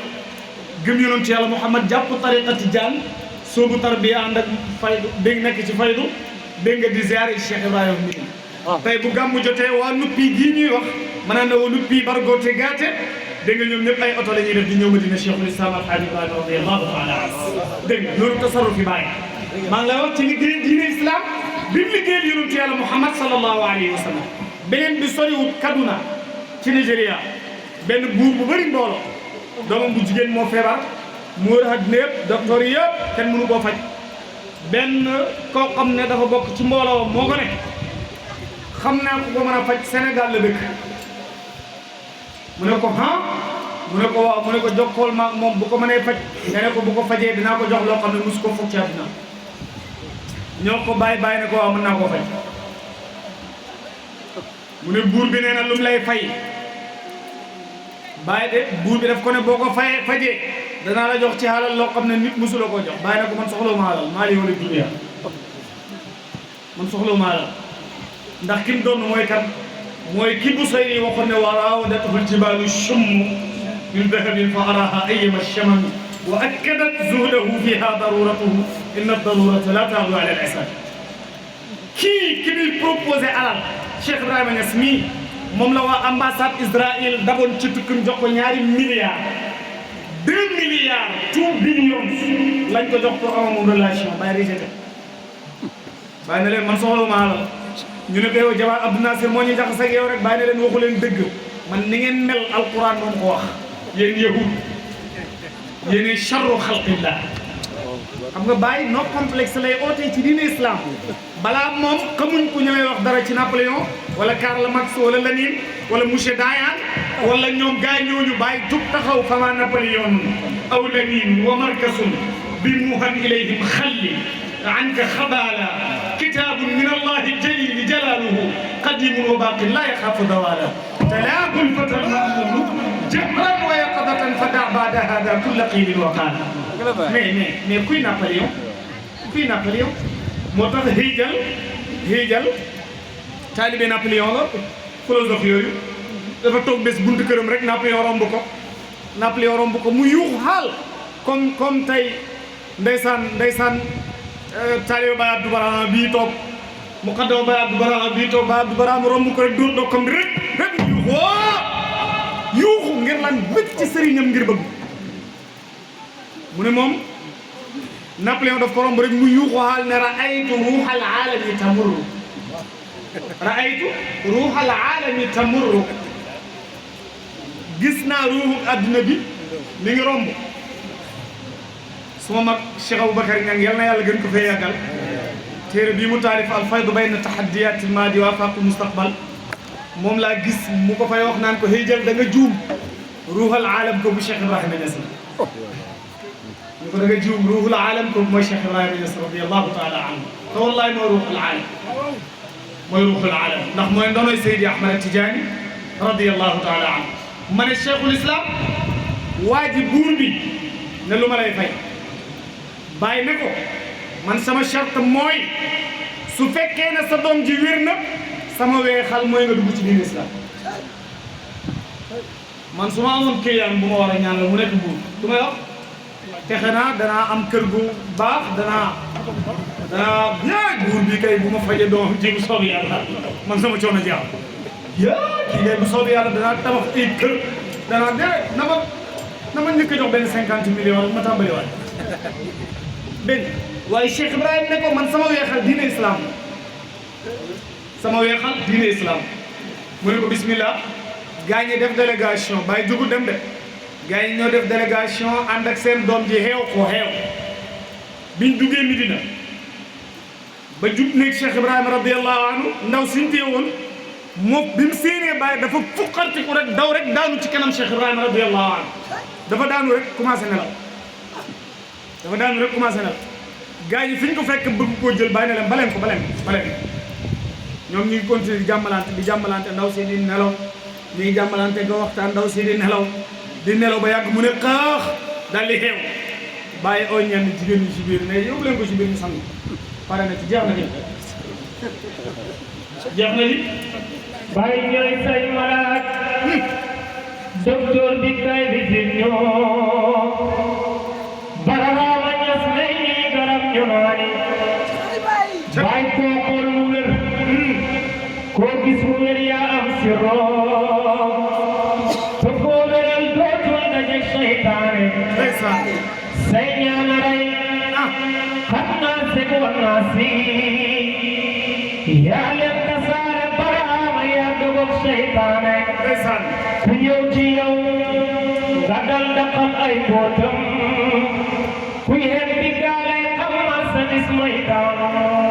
gëm yonent yàlla Muhammad jàpp tariqa tijaan soobu tarbiya ànd ak faydu dégg nekk ci faydu dégg nga di ziare Cheikh Ibrahima mi tey bu gàmmu jotee waa nuppi gii ñuy wax maanaam wa nuppi bargote gaate dégg nga ñoom ñëpp ay oto la ñuy def di ñëw Madina Cheikhul Islam Alhaji Ibrahima radiyallahu taala anhu dégg nga loolu tasarruf fi bàyyi maa ngi lay wax ci liggéey diine islam bi mu liggéeyal yonentu yàlla Muhammad sallallahu alayhi wa sallam beneen bi soriwut Kaduna ci Nigéria benn buur bu bëri mbooloo doomam bu jigéen moo feebar mu wër àddina yëpp docteur yi yëpp kenn mënu koo faj benn koo xam ne dafa bokk ci mbooloo moo ko ne xam naa ko mën a faj Sénégal la dëkk mu ne ko mu ne ko waaw mu ne ko jokkool ma moom bu ko mënee faj nga ne ko bu ko fajee dinaa ko jox loo xam ne mosu ko foog ci àddina ñoo ko bàyyi ne ko waaw mën naa koo faj mu ne buur bi nee na lu mu lay fay bàyyi de buur bi daf ko ne boo ko fajee danaa la jox ci xalal loo xam ne nit mosu la koo jox bàyyi ne ko man soxla ma xalal maa li wala dunya man soxla ma xalal ndax ki mu doon mooy kan mooy ki Busayri waxoon ne wa raawadatuhu l-jibaalu shummu min dahabin fa araaha ayyama shamami wa akkadat zuhdahu fiha daruratuhu inna ad-darurata la ta'lu ala al-'isam kii ki muy proposé alal Cheikh Ibrahima Niass mii moom la waa ambassade Israël daboon ci tukkum jox ko $2 milliards 2 milliards 2 billions lañ ko jox pour am moom relation bay rejeté bàyyi na leen man soxla ma alal ñu ne ko yow Jawad Abdou Nasir moo ñu jaxase ak yow rek bàyyi na leen waxu leen dëgg man ni ngeen mel alquran moom ko wax yéen yahud yéen charru xalqillah xam nga bàyyi no complexe lay ootee ci diine islam balaa moom xamuñ ku ñëwee wax dara ci Napoléon wala Karl Marx wala Lénine wala monsieur Dayan wala ñoom gars yi ñooñu bàyyi jug taxaw fama Napoléon aw Lénine wa markasun bi muhan ilayhim xalli anka xabaala kitaabun min allahi jalili jalaaluhu qadimun wa baaqin laa yaxaafu dawaala talaahu lfata almamulu jahran wa yaqadatan fada baada hada kulla qiilin wa qaala mais kuy Napoléon moo tax Hegel taalibe Napoléon la philosophe yooyu dafa toog bés buntu këram rek Napoléon romb ko mu yuuxu xaal comme tey ndeysaan taalibe Baye Abdou Barama bii toog muqaddam Baye Abdou Barama bii toog Baye Abdou Barama romb ko rek dóor dokkam bi rek yuuxu ngir lan bëgg ci sëriñam ngir bëgg mu ne moom Napoléon daf ko romb rek mu yuuxu xaal ne raaytu ruuxal aalami tamurru gis naa ruuxu adduna bi mi ngi romb suma mag Cheikh Aboubacar Niang yal na yàlla gën ko fee yàggal téere bii mu taalif al faydu bayna tahaddiyat al maadi wa afaqul mustaqbal moom laa gis mu ko fay wax naan ko Hegel da nga juum ruuxal aalam ko bu Cheikh Ibrahima Niass ñu ko da nga juum ruuxul aalam ko mooy Cheikh Ibrahima Niass radiyallahu taala anhu te wallahi mooy ruuxul aalam ndax mooy ndonoy Seydi Ahmad Tidiane radiyallahu taala anhu ma ne Cheikhul Islam waa ji buur bi ne lu ma lay fay bàyyi ne ko man sama charte mooy su fekkee ne sa doom ji wér na sama weexal mooy nga dugg ci diine islam man su ma amoon client bu ma war a ñaan la mu nekk buur du may wax texe naa danaa am kër gu baax danaa buur bi kay bu ma faje doom ji bu soobee yàlla man sama coono jaaw kii kay bu soobee yàlla danaa tabax ay kër danaa déedéet na ma njëkk a jox benn 50 millions ma tàmbali waat benn waaye Cheikh Ibrahima ne ko man sama weexal diine islam mu ne ko bismillah gaa ñi def délégation bàyyi jugu dem de gaa ñi ñoo def délégation ànd ak seen doom ji xeew biñ duggee Medina ba jub nekk Cheikh Ibrahima radiyallahu anhu ndaw siñ tee woon moom bi mu séenee bàyyi dafa fuqartiku rek daw rek daanu ci kanam Cheikh Ibrahima radiyallahu anhu dafa daanu rek commencé nelaw gaa yi fi ñu ko fekk bëgg koo jël bàyyi na leen baleen ko ñoom ñu ngi continuer di jàmmalante ndaw si di nelaw ñu ngi jàmmalante nga waxtaan ndaw si di nelaw ba yàgg mu ne xaax daal di xeew bàyyi oo ñenn jigéen ñi ci biir ne yóbbu leen ko ci biir ñu sang pare na ci jeex na li bàyyi ñooy say malaat docteur bi kay visite ñoo Barhama Niass lay garab ñu nooni bàyyi koo xool mu wér تقولل دوتول دجك شيطاني ndeysaan سينيان ري خدنا سيقول ناسي يا لنتصار برام يا دوبك شيطاني ndeysaan كيوتي يوم غدل دقل أي بوتم كيهم بقالي أما سنس ميدان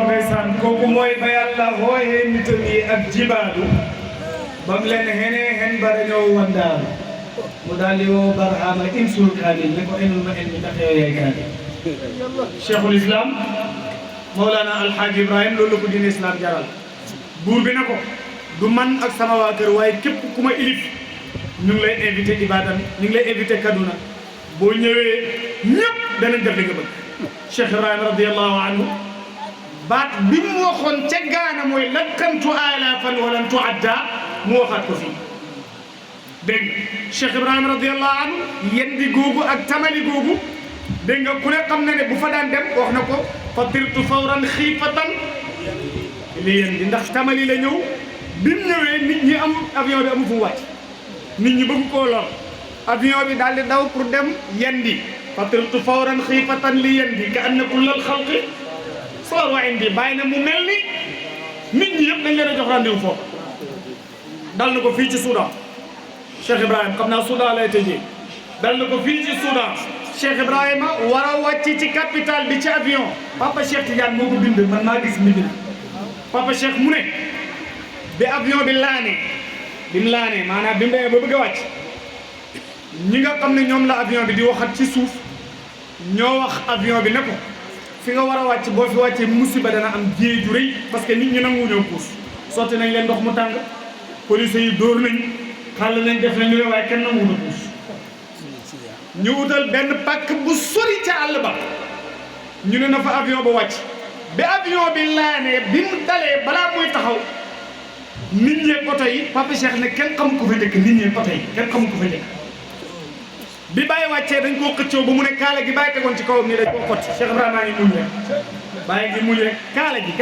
ndeysaan kooku mooy ba yàlla hooyee nitam yi ak jibaadu ba mu leen hen bara ñëw wandaaru mu daal di woo Barhama insul kaamil ne ko enul ma en mi ndax yow yaay kaamil cheikhul islam Mawlana Alhaaji Ibrahim loolu la ko diine islam jaral buur bi na ko du man ak sama waa kër waaye képp ku ma ilif ñu ngi lay invité Ibadan ñu ngi lay invité Kaduna boo ñëwee ñëpp danañ def li nga bëgg Cheikh Ibrahim radiyallahu anhu baat bi mu waxoon ca Gaana mooy lakkantu alaafan walan tuadda mu waxaat ko fii dégg nga Cheikh Ibrahima radiyallahu anhu yendi googu ak tamali googu dégg nga ku ne xam na ne bu fa daan dem wax na ko fatirtu fawran xiifatan li yendi ndax tamali la ñëw bi mu ñëwee nit ñi am avion bi amu fu wàcc nit ñi bëgg koo lor avion bi daal di daw pour dem yendi fatirtu fawran xiifatan li yendi ka anna kullal xalqi soor wa indi bàyyi na mu mel ni nit ñi yëpp dañ leen a jox rendez-vous foofu dal na ko fii ci Soudan Cheikh Ibrahima xam naa Soudan lay tëjee dal na ko fii ci Soudan Cheikh Ibrahima war a wàcc ci capitale bi ci avion Papa Cheikh Tidiane moo ko bind man maa gis mbind Papa Cheikh mu ne bi avion bi laanee bi mu laanee maanaam bi mu demee ba bëgg a wàcc ñi nga xam ne ñoom la avion bi di waxat ci suuf ñoo wax avion bi ne ko fi nga war a wàcc boo fi wàccee musiba dana am jéey ju rëy parce que nit ñi nangu ñëw puus sotti nañ leen ndox mu tàng police yi dóor nañ xàll nañ def nañ lu ne waaye kenn nangu na puus ñu wutal benn pàkk bu sori ca àll ba ñu ne na fa avion ba wàcc bi avion bi laanee bi mu dalee balaa muy taxaw nit ñee poto yi Papa Cheikh ne kenn xamu ko fa njëkk nit ñee poto yi kenn xamu ko fa njëkk bi bàyyi wàccee dañ koo xëccoo ba mu ne kaala gi bàyyi tegoon ci kawam nii dañ koo xotti Cheikh Ibrahima ngi muñ rek bàyyi ngi muñ rek kaala gi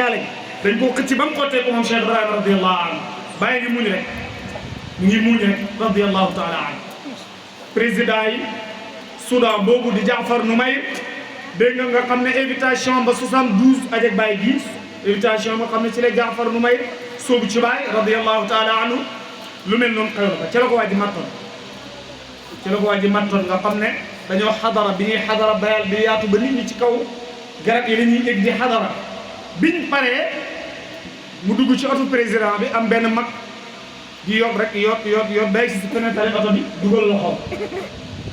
dañ koo xëcc ba mu xottee ko moom Cheikh Ibrahima radiyallahu anhu bàyyi ngi muñ rek mu ngi muñ rek radiyallahu taala anhu président yi Soudan boobu di Jaafar Noumayr dégg nga xam ne invitation ba 72 ajak Baye gi invitation ba xam ne ci la Jaafar Noumayr soobu ci Baye radiyallahu taala anhu lu mel noonu xew na ci la ko waa ji mattoon ci la ko waa ji mattoon nga xam ne dañoo xadara bi ñuy xadara bayal bi yaatu ba nit ñi ci kaw garab yi la ñuy yëg di xadara biñ paree mu dugg ci oto président bi am benn mag di yob rek yob bay si fenêtre oto bi dugal loxo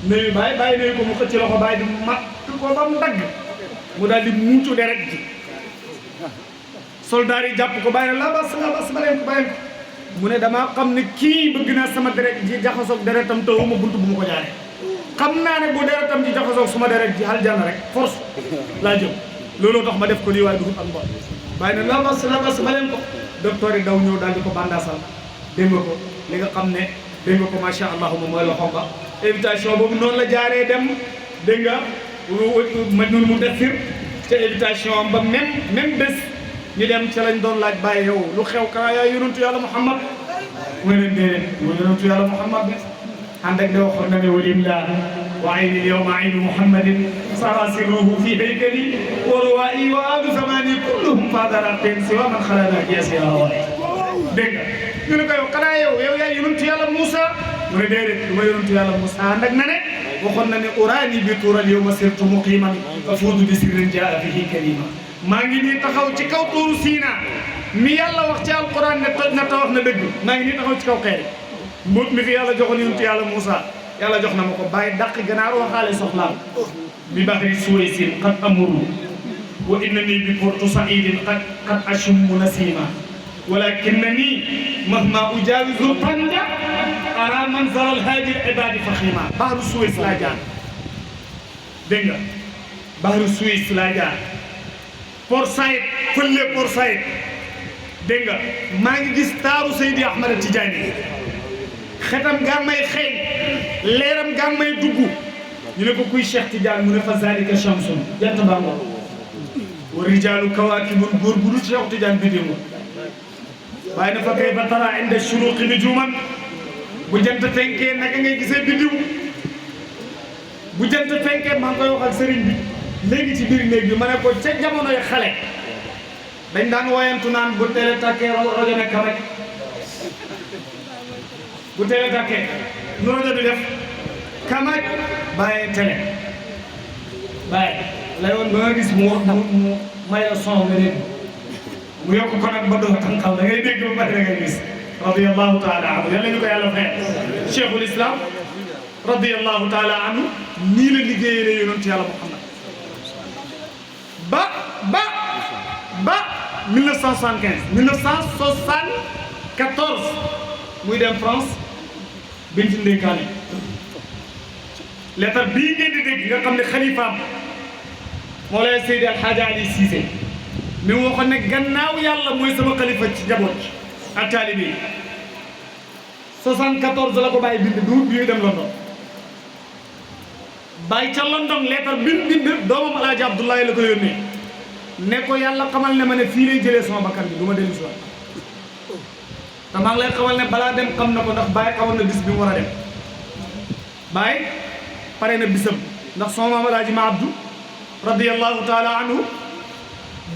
nuyu bàyyi nuyu ko mu xëcc loxo bàyyi di matt ko ba mu dagg mu daal di muucu deret ji soldat yi jàpp ko bàyyi la bas ba leen ko bàyyi ko mu ne damaa xam ne kii bëgg naa sama deret ji jaxasoog deretam tawuma buntu bu mu ko jaaree xam naa ne bu deretam ji jaxasoog suma deret ji aljanna rek force laa jëm looloo tax ma def ko lii waaye dugub ak mbon bàyyi ne la bas ba leen ko docteur yi daw ñëw daal di ko bandasal dégg nga ko li nga xam ne dégg nga ko macha allah moom mooy loxo ba invitation boobu noonu la jaaree dem dégg nga Majnun Mudaththir ca invitation ba même bés ñu dem ca lañ doon laaj bàyyi yow lu xew kanaa yaa yonentu yàlla Muhammad mu ne leen déedéet mu yonentu yàlla Muhammad bi ànd ak de waxoon na ne walimlah wa ayni yawma ayni Muhammadin sara sirruhu fi haykali wa ruwaa'i wa aadu zamani kulluhum fadaraatin siwa man xalana kiasiya dégg nga ñu ne ko yow xanaa yow yaay yonentu yàlla Moussa mu ne déedéet du ma yonentu yàlla Moussa ànd ak na ne waxoon na ne uraani bi tuural yow ma sirtu muqiman afuudu bi sirrin jaa bihi kalima maa ngi nii taxaw ci kaw tuuru Siina mi yàlla wax ci alquran ne toj na ta wax na dëgg maa ngi nii taxaw ci kaw xeer mbóot mi fi yàlla joxoon yonentu yàlla Moussa yàlla jox na ma ko bàyyi dàq ganaar waxaale soxlaam bi bahri suwaysin qad amuru wa innani bi portu saidin qad ashummu nasima ولكنني مهما أجاوز الطنجة أرى منظر الهادي العباد فخيما بحر السويس لا جان دنجا بحر السويس لا جان Port Saïd fële Port Saïd dégg nga maa ngi gis taaru Seydi Ahmad Tidiane xetam gaa may xeeñ leeram gaa may dugg ñu ne ko kuy Cheikh Tidiane mu ne fa zalika shamsun jant baa ngoon wa rijaalu kawaakibun góor bu dul Cheikh Tidiane bi démb waaye dafa kay ba tara inda shuruqi nujuman bu jant fenkee naka ngay gisee biddiw bu jant fenkee maa ngi koy wax ak sëriñ bi léegi ci biir néeg bi ma ne ko ca jamonoy xale dañ daan woyantu naan bu teel a tàkkee rajo ne kamaj bu teel a tàkkee nu rajo di def kamaj bàyyee télé bàyyi lay woon ba nga gis mu wax mu may la son nga dégg mu yokk ko nag ba doo tànqal da ngay dégg ba pare da ngay gis radiyallahu taala anhu yàlla ñu ko yàlla fay cheikhul islam radiyallahu taala anhu nii la liggéeyee yonent yàlla Muhammad ba 1975 1974 muy dem France biñ ci ndénkaane lettre bii ngeen di dégg nga xam ne xalifaam moo lay Seydi El Hadji Ali Cissé mi mu waxoon ne gannaaw yàlla mooy sama xalifa ci njaboot ak taalibe yi 74 la ko bàyyi bind du bi ñuy dem London bàyyi ca London lettre bind doomam Alaaji Abdoulaye la ko yónnee ne ko yàlla xamal ne ma ne fii lay jëlee sama bakkan bi du ma dellu si waat te maa ngi lay xamal ne balaa dem xam na ko ndax Baye xamal na bis bi mu war a dem Baye pare na bisam ndax sama maam Alaaji Ma Abdou radiyallahu taala anhu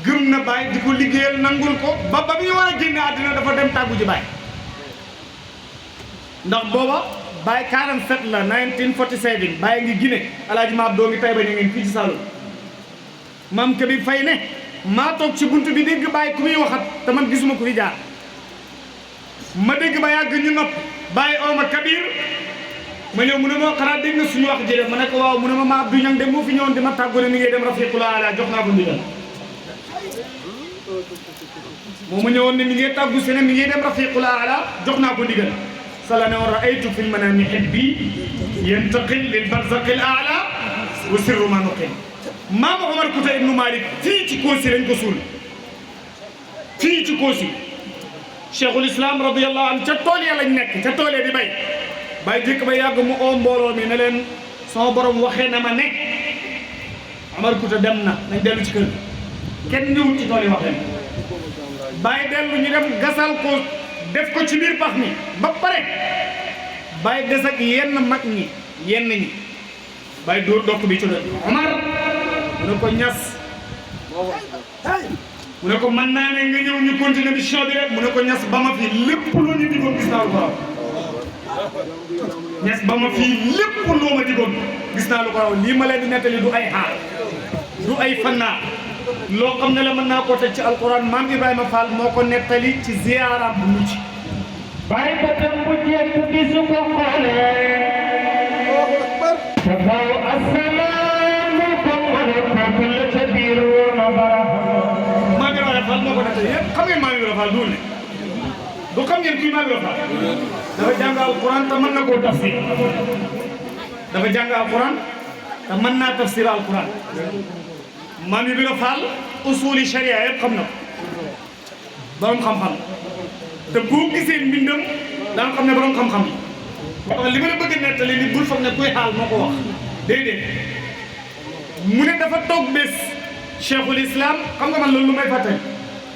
gëm na Baye di ko liggéeyal nangul ko ba muy war a génne àddina dafa dem tàggu ji Baye ndax booba Baye 47 la 1947 Baye ngi Guinée Alaaji Ma Abdou ngi Taïba ñu ngeen fii ci Saloum maam Kabir Faye ne maa toog ci buntu bi dégg Baye ku muy waxat te man gisuma ko fi jaar ma dégg ba yàgg ñu nopp Baye ooma Kabir ma ñëw mu ne ma xanaa dégg nga suñu wax jëlee ma ne ko waaw mu ne ma Abdou Niang de moo fi ñëwoon di ma tàggoo ne mi ngay dem Rafiqul Aala jox naa ko ndigal moo ma ñëwoon ne mi ngay tàggu si ne mi ngay dem Rafiqul Aala jox naa ko ndigal sala ne woon raaytu fil manaami hibbi yantaqil lil barzaqil aala wa sirru ma nuqil maam Omar Kouta ibnu Malick fii ci Koosi lañ ko suul fii ci Koosi cheikhul islam radiyallahu anhu ca tool ya lañ nekk ca tool ya di bay bay jëkk ba yàgg mu oo mbooloo mi ne leen sama borom waxee na ma ne Omar Kouta dem na nañ dellu ci kër kenn ñëwul ci tool yi wax leen bay dellu ñu dem gasal ko def ko ci biir pax mi ba pare bay des ak yenn mag ñi yenn ñi bay dóor dokk bi ci doon Omar mu ne ko ñas mu ne ko mën naa ne nga ñëw ñu continuer mission bi rek mu ne ko ñas ba ma fi lépp loo ñu digoon gis naa lu ko raw ñas ba ma fii lépp loo ma digoon gis naa lu ko raw lii ma leen di nettali du ay xaar du ay fannaa loo xam ne la mën naa koo teg ci alquran maam Ibrahima Fall moo ko nettali ci ziyaaraam bu mucc bàyyi ba tam bu jekk gisu ko xoolee te kaw asamaan mu ko mën a topp la ca biir ma baraxam maam Ibrahima Fall moo ko nettali yéen xam ngeen maam Ibrahima Fall duul ne du xam ngeen kuy maam Ibrahima Fall dafa jàng alquran te mën na koo tafsir dafa jàng alquran te mën naa tafsir alquran maam Ibrahima Fall usuli sharia yëpp xam na ko borom xam-xam te boo gisee mbindam daan xam ne borom xam-xam yi wax li ma la bëgg a nettali ni bul foog ne kuy xaal moo ko wax déedéet mu ne dafa toog bés cheikhul islam xam nga man loolu lu may fàttali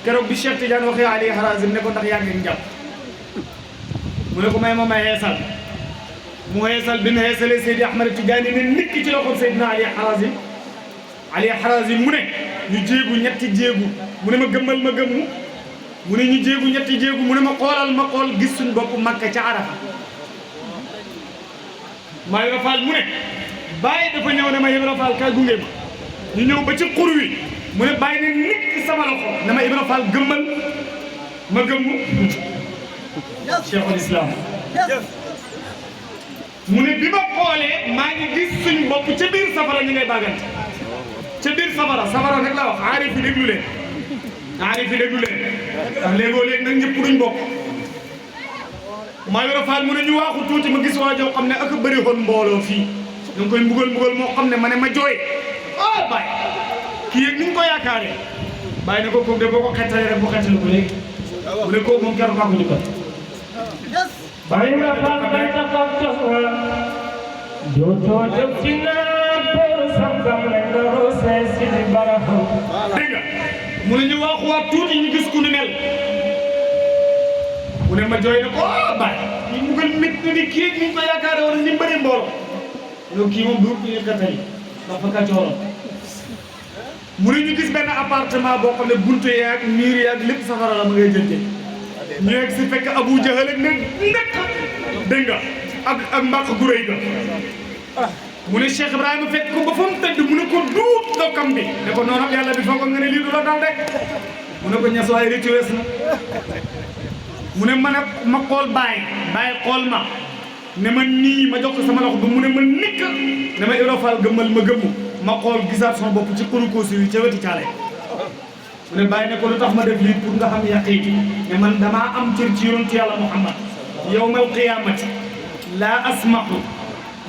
keroog bi Cheikh Tidiane waxee Ali Harazim ne ko ndax yaa ngi njàpp mu ne ko may ma may xeesal mu xeesal bi mu xeesalee Seydi Ahmad Tidiane ne nit ki ci loxoom Seydina Ali Harazim Ali Harazim mu ne ñu jéegu ñetti jéegu mu ne ma gëmmal ma gëmmu mu ne ñu jéegu ñetti jéegu mu ne ma xoolal ma xool gis suñ bopp Makka ca Arafa maa Ibra Fall mu ne bàyyi dafa ñëw ne ma Ibra Fall kay gunge ma ñu ñëw ba ci xur wi mu ne bàyyi ne nit sama loxo ne ma Ibra Fall gëmmal ma gëmmu Cheikhul Islam mu ne bi ma xoolee maa ngi gis suñ bopp ca biir safara ñu ngay bàggante ca biir safara rek la wax aarif yi déglu leen aarif yi déglu leen ndax léegoo léegi nag ñëpp duñ bokk maa Ibra Fall mu ne ñu waaxu tuuti ma gis waa joo xam ne ak bëri woon mbooloo fii ñu ngi koy mbugal moo xam ne ma ne ma jooy ah Baye kii yëg ni ñu ko yaakaaree Baye ne ko kooku de boo ko xettalee rek bu xettali ko léegi mu ne kooku moom keroog maa ko njëkkal bàyyi Ibra Fall day taxaw taxaw dootoo jóg ci naan pour sangam la nga roosee si di baraxam dégg nga mu ne ñu waaxuwaat tuuti ñu gis ku ni mel ne ma jooy na ko baay kii mu gën mit ni kii ni ko yaakaare woon ni bëri mbooloo yow kii moom du ñu ka tey dafa ka cooroon mu ne ñu gis benn appartement boo xam ne buntu yaag miir yaag lépp safara la ma ngay jënte ñu yegg si fekk Abu Jahal ak ne nekk dégg nga ak mbàq gu rëy ga mu ne Cheikh Ibrahima fekk ko ba fa mu tëdd mu ne ko duut dokkam bi ne ko noonu yàlla bi foog nga ne lii du la dal rek mu ne ko ñas waay rëccu wees na mu ne ma xool bàyyi xool ma ne ma nii ma jox ko sama loxo ba mu ne ma nikk ne ma Ibra Fall gëmmal ma gëmmu ma xool gisaat sama bopp ci xurukoosi yi ca wetu caale mu ne bàyyi ne ko lu tax ma def lii pour nga xam yaqiin ne man damaa am cër ci yonent yàlla Muhammad yawmal qiyaamati laa asmahu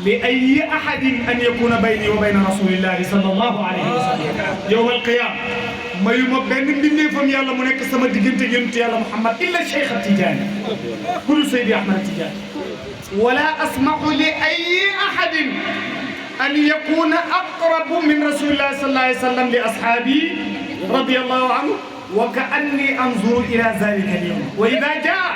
li ayyi ahadin an yakuna bayni wa bayna rasulillahi sallallahu alayhi wa sallam yawmal qiyaama mayuma benn mbindeefam yàlla mu nekk sama diggante yonent yàlla Muhammad illa Cheikh Tidiane kulu Seydi Ahmad Tidiane wala asmahu li ayyi ahadin an yakuna aqrabu min rasulillahi sallallahu alayhi wa sallam li ashaabi radiyallahu anhu wa ka'anni anzuru ila zalika al-yawm wa idha jaa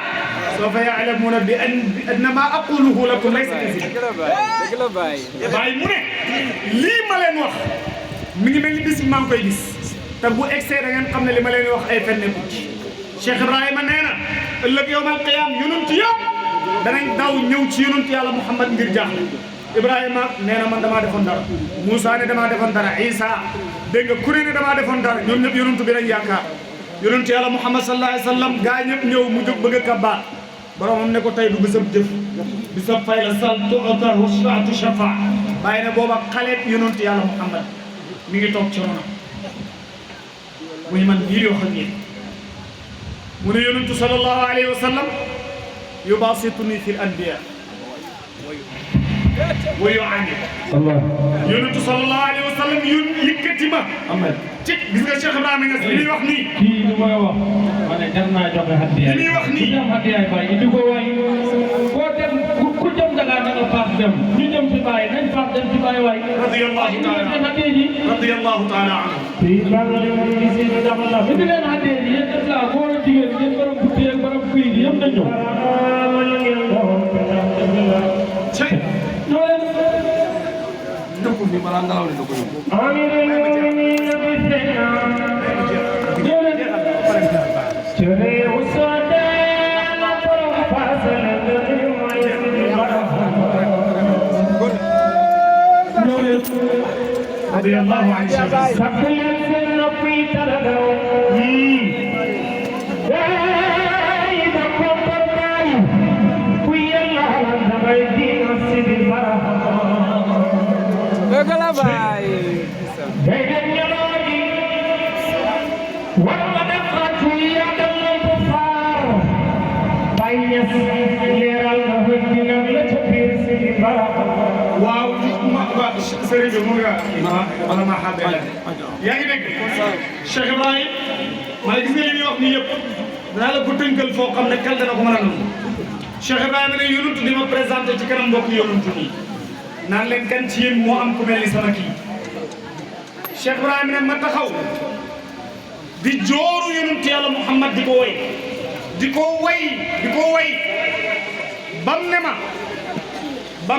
sawfa ya'lamuna bi anna ma aquluhu lakum laysa kadhiban baay mu ne lii ma leen wax mi ngi mel ni bis maa ngi koy gis te bu egsee da ngeen xam ne li ma leen wax ay fen nekku ci Cheikh Ibrahima nee na ëllëg yawmal qiyaam yonent yëpp danañ daw ñëw ci yonent yàlla Muhammad ngir jaaxle Ibrahima nee na man damaa defoon dara Moussa ne damaa defoon dara Isa dégg nga ku ne damaa defoon dara ñoom ñëpp yonent bi lañ yaakaar yonent yàlla Muhammad sallallahu alayhi wa sallam gaa ñëpp ñëw mu jóg bëgg a kabbaar boromam ne ko tey du bisab jëf bisab fay la sal tu'tahu shafa'atu shafa'a bàyyi ne booba xaleeb yonent yàlla Muhammad mi ngi toog ci ronam muy man bii di wax ak yéen mu ne yonentu sallallahu alayhi wa sallam yubasituni fil anbiya wa yu'ani yonentu sallallahu alayhi wa sallam yëkkati ma ci gis nga Cheikh Ibrahima Niass li muy wax nii kii lu may wax ma ne jar naa joxe hadiya li muy wax nii dem hadiya Baye indi ko waay boo dem ku jëm Dakar na nga faas dem ñu jëm ci Baye nañ faas dem ci Baye waay radiyallahu ta'ala anhu indi leen hadiya ji yéen def laa góor a jigéen yéen borom butti ak borom kuy gi yëpp nañ ñëw ndëkku bi balaa ngelaw li da ko yóbbu radiyallahu waaw sëriñ bi mu nga wala ma xàmmee la yaa ngi dégg Cheikh Ibrahim maa gis nga li ñuy wax nii yëpp danaa la ko tënkal foo xam ne kal dana ko mën a nangu Cheikh Ibrahima ne yonent di ma présenté ci kanam mbokk yonent nii naan leen kan ci yéen moo am ku mel ni sama kii Cheikh Ibrahima ne ma taxaw di jooru yonent yàlla Muhammad di ko way bam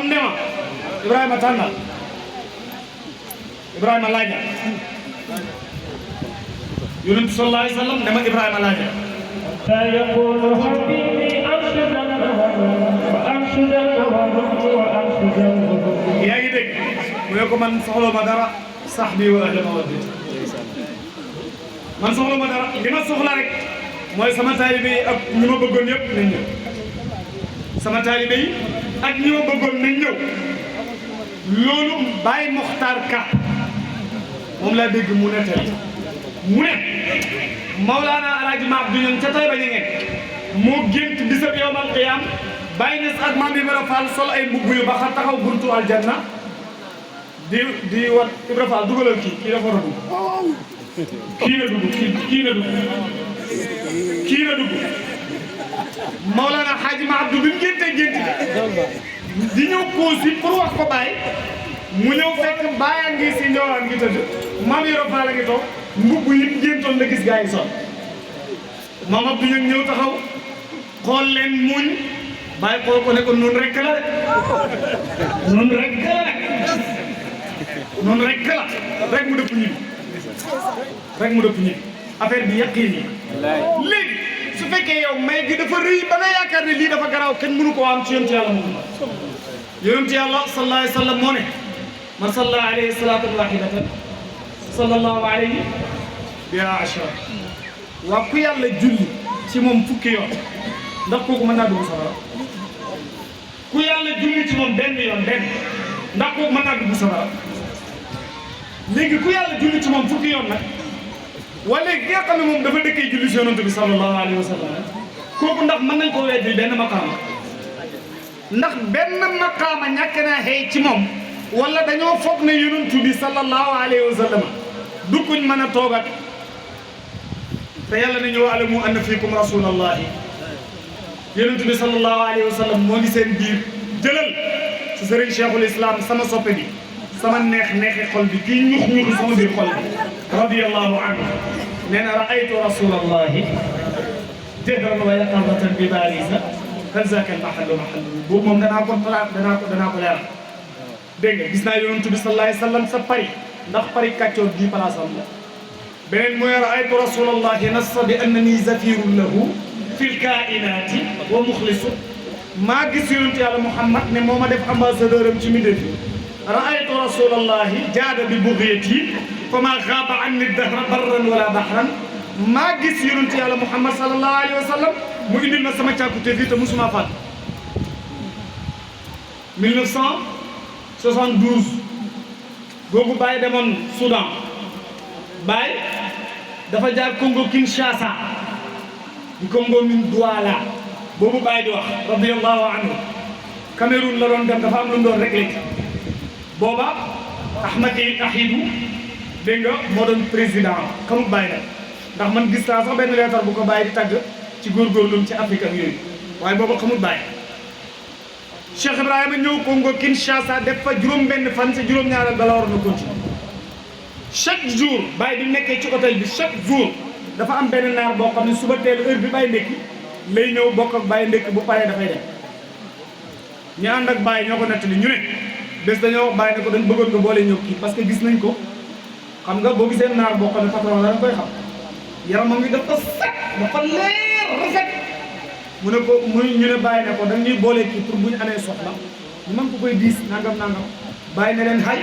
ne ma Ibrahima tànnal Ibrahima laajal yonent sallallahu alayhi wa sallam ne ma Ibrahima laajal yaa ngi dégg mu ne ko man soxla ma dara sax bi wala dama war man soxla ma dara li ma soxla rek mooy sama taalibe yi ak ñi ma bëggoon yëpp nañ ñëw sama taalibe yi ak ñi ma bëggoon nañ ñëw loolu Baye Mokhtar Ka moom laa dégg mu nettali mu ne Maulana Alaaji Ma Abdou Niang ca Taïba Niangeen moo gént bisab yawmal qiyaam Baye Niass ak Mame Ibra Fall sol ay mbubb yu ba xa taxaw buntu aljanna di wat Ibra Fall dugalal kii dafa war a dugg kii na dugg Maulana Hadji Ma Abdou bi mu géntee gént di ñëw Kossy pour wax ko Baye mu ñëw fekk Baye a ngi si njoolaan ngi tëdd Mame Ibra Fall a ngi toog mbubb yi mu géntoon la gis gaa yi sol Mame Abdou ñëw taxaw xool leen muñ bàyyi xool ko ne ko noonu rek la de noonu rek la noonu rek la rek mu dëpp ñibbi rek mu dëpp ñibbi affaire bi yaqin yi léegi su fekkee yow may gi dafa rëy ba nga yaakaar ne lii dafa garaaw kenn mënu koo am ci yonent yàlla moom yonent yàlla sallallahu alayhi wa sallam moo ne man salla alayhi salatan wahidatan sallallahu alayhi biha ashra waa ku yàlla julli ci moom fukki yoon ndax kooku mën naa dugg safara ku yàlla julli ci moom benn yoon benn ndax kooku mën naa dugg safara léegi ku yàlla julli ci moom fukki yoon nag wala ki nga xam ne moom dafa dëkkee julli ci yonent bi sallallahu alayhi wa sallam kooku ndax mën nañ koo weddi benn maqaama ndax benn maqaama ñàkk naa xëy ci moom wala dañoo foog ne yonent bi sallallahu alayhi wa sallam du kuñ mën a toogat te yàlla na ñëw alamu anna fiikum rasulallahi yonent bi sallallahu alayhi wa sallam moo ngi seen biir jëlal si sëriñ cheikhul islam sama soppe bi sama neexi xol bi kii ñux sama biir xol bi radiyallahu anhu nee na raaytu rasulallahi jahran wa yaqazatan bi barisa hal zaaka al mahallu boobu moom danaa ko leeral dégg nga gis naa yonent bi sallallahu alayhi wa sallam sa Paris ndax Paris kàccoor bii place am la beneen mooy raaytu rasulallahi nassa bi annani zafirun lahu fil kainati wa muxlisu maa gis yonent yàlla Muhammad ne moo ma def ambassadeur am ci mbindeef yi raaytu rasulallahi jaada bi bughiyati fa ma xaaba anni dahra barran wala bahran maa gis yonent yàlla Muhammad sallallahu alayhi wa sallam mu indil ma sama càkkute fii te musuma faat 1972 googu Baye demoon Soudan Baye dafa jaar Congo Kinshasa di Congo min Douala boobu Baye di wax radiyallahu anhu Cameroun la doon dem dafa am lu mu doon réglé booba Ahmed Ahidou dégg nga moo doon président xamul Baye nag ndax man gis naa sax benn leetar bu ko Baye di tagg ci góorgóorlu ci Afrique ak yooyu waaye booba xamul Baye Cheikh Ibrahima ñëw Congo Kinshasa def fa juróom-benn fan sa juróom-ñaareel bala waroon a continuer chaque jour Baye bi nekkee ci hôtel bi chaque jour dafa am benn naar boo xam ne suba teel heure bi Baye ndekki lay ñëw bokk ak Baye ndekki bu paree dafay dem ñu ànd ak Baye ñoo ko nettali ñu ne bés dañoo wax Baye ne ko dañ bëggoon nga boole ñëw kii parce que gis nañ ko xam nga boo gisee naar boo xam ne patron la dañ koy xam yaramam ngi dafa set dafa leer rafet mu ne ko ñu ne Baye ne ko dañ ñuy boole kii pour bu ñu amee soxla ñu mën ko koy diis nangam Baye ne leen xay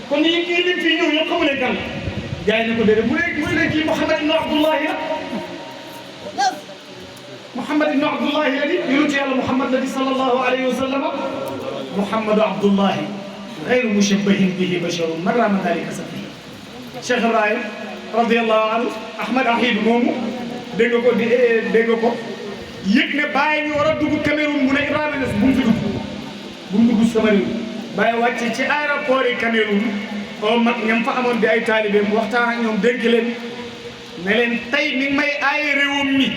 kon ñi kii liñ fii ñëw ñëpp xamulee kan la jaay ne ko déedéet mu ne kii Mouhamed ibn Abdullahi la Mouhamed ibn Abdullahi la di yonent yàlla Mouhamed la di sallallahu alayhi wa sallam Mouhamadu Abdullahi gayru mushabbahin bihi basharun man rama dalika safi Cheikh Ibrahim radiyallahu anhu Ahmed Ahidou moomu dégg nga ko yëg ne Baye ñu war a dugg Cameroun mu ne Ibrahima Niass bu mu fi dugg bu mu dugg sama réew Baye wàcc ci aéroport yi Cameroun oo mag ñam fa amoon di ay taalibe mu waxtaan ak ñoom dénk leen ne leen tey mi ngi may aaye réewam mi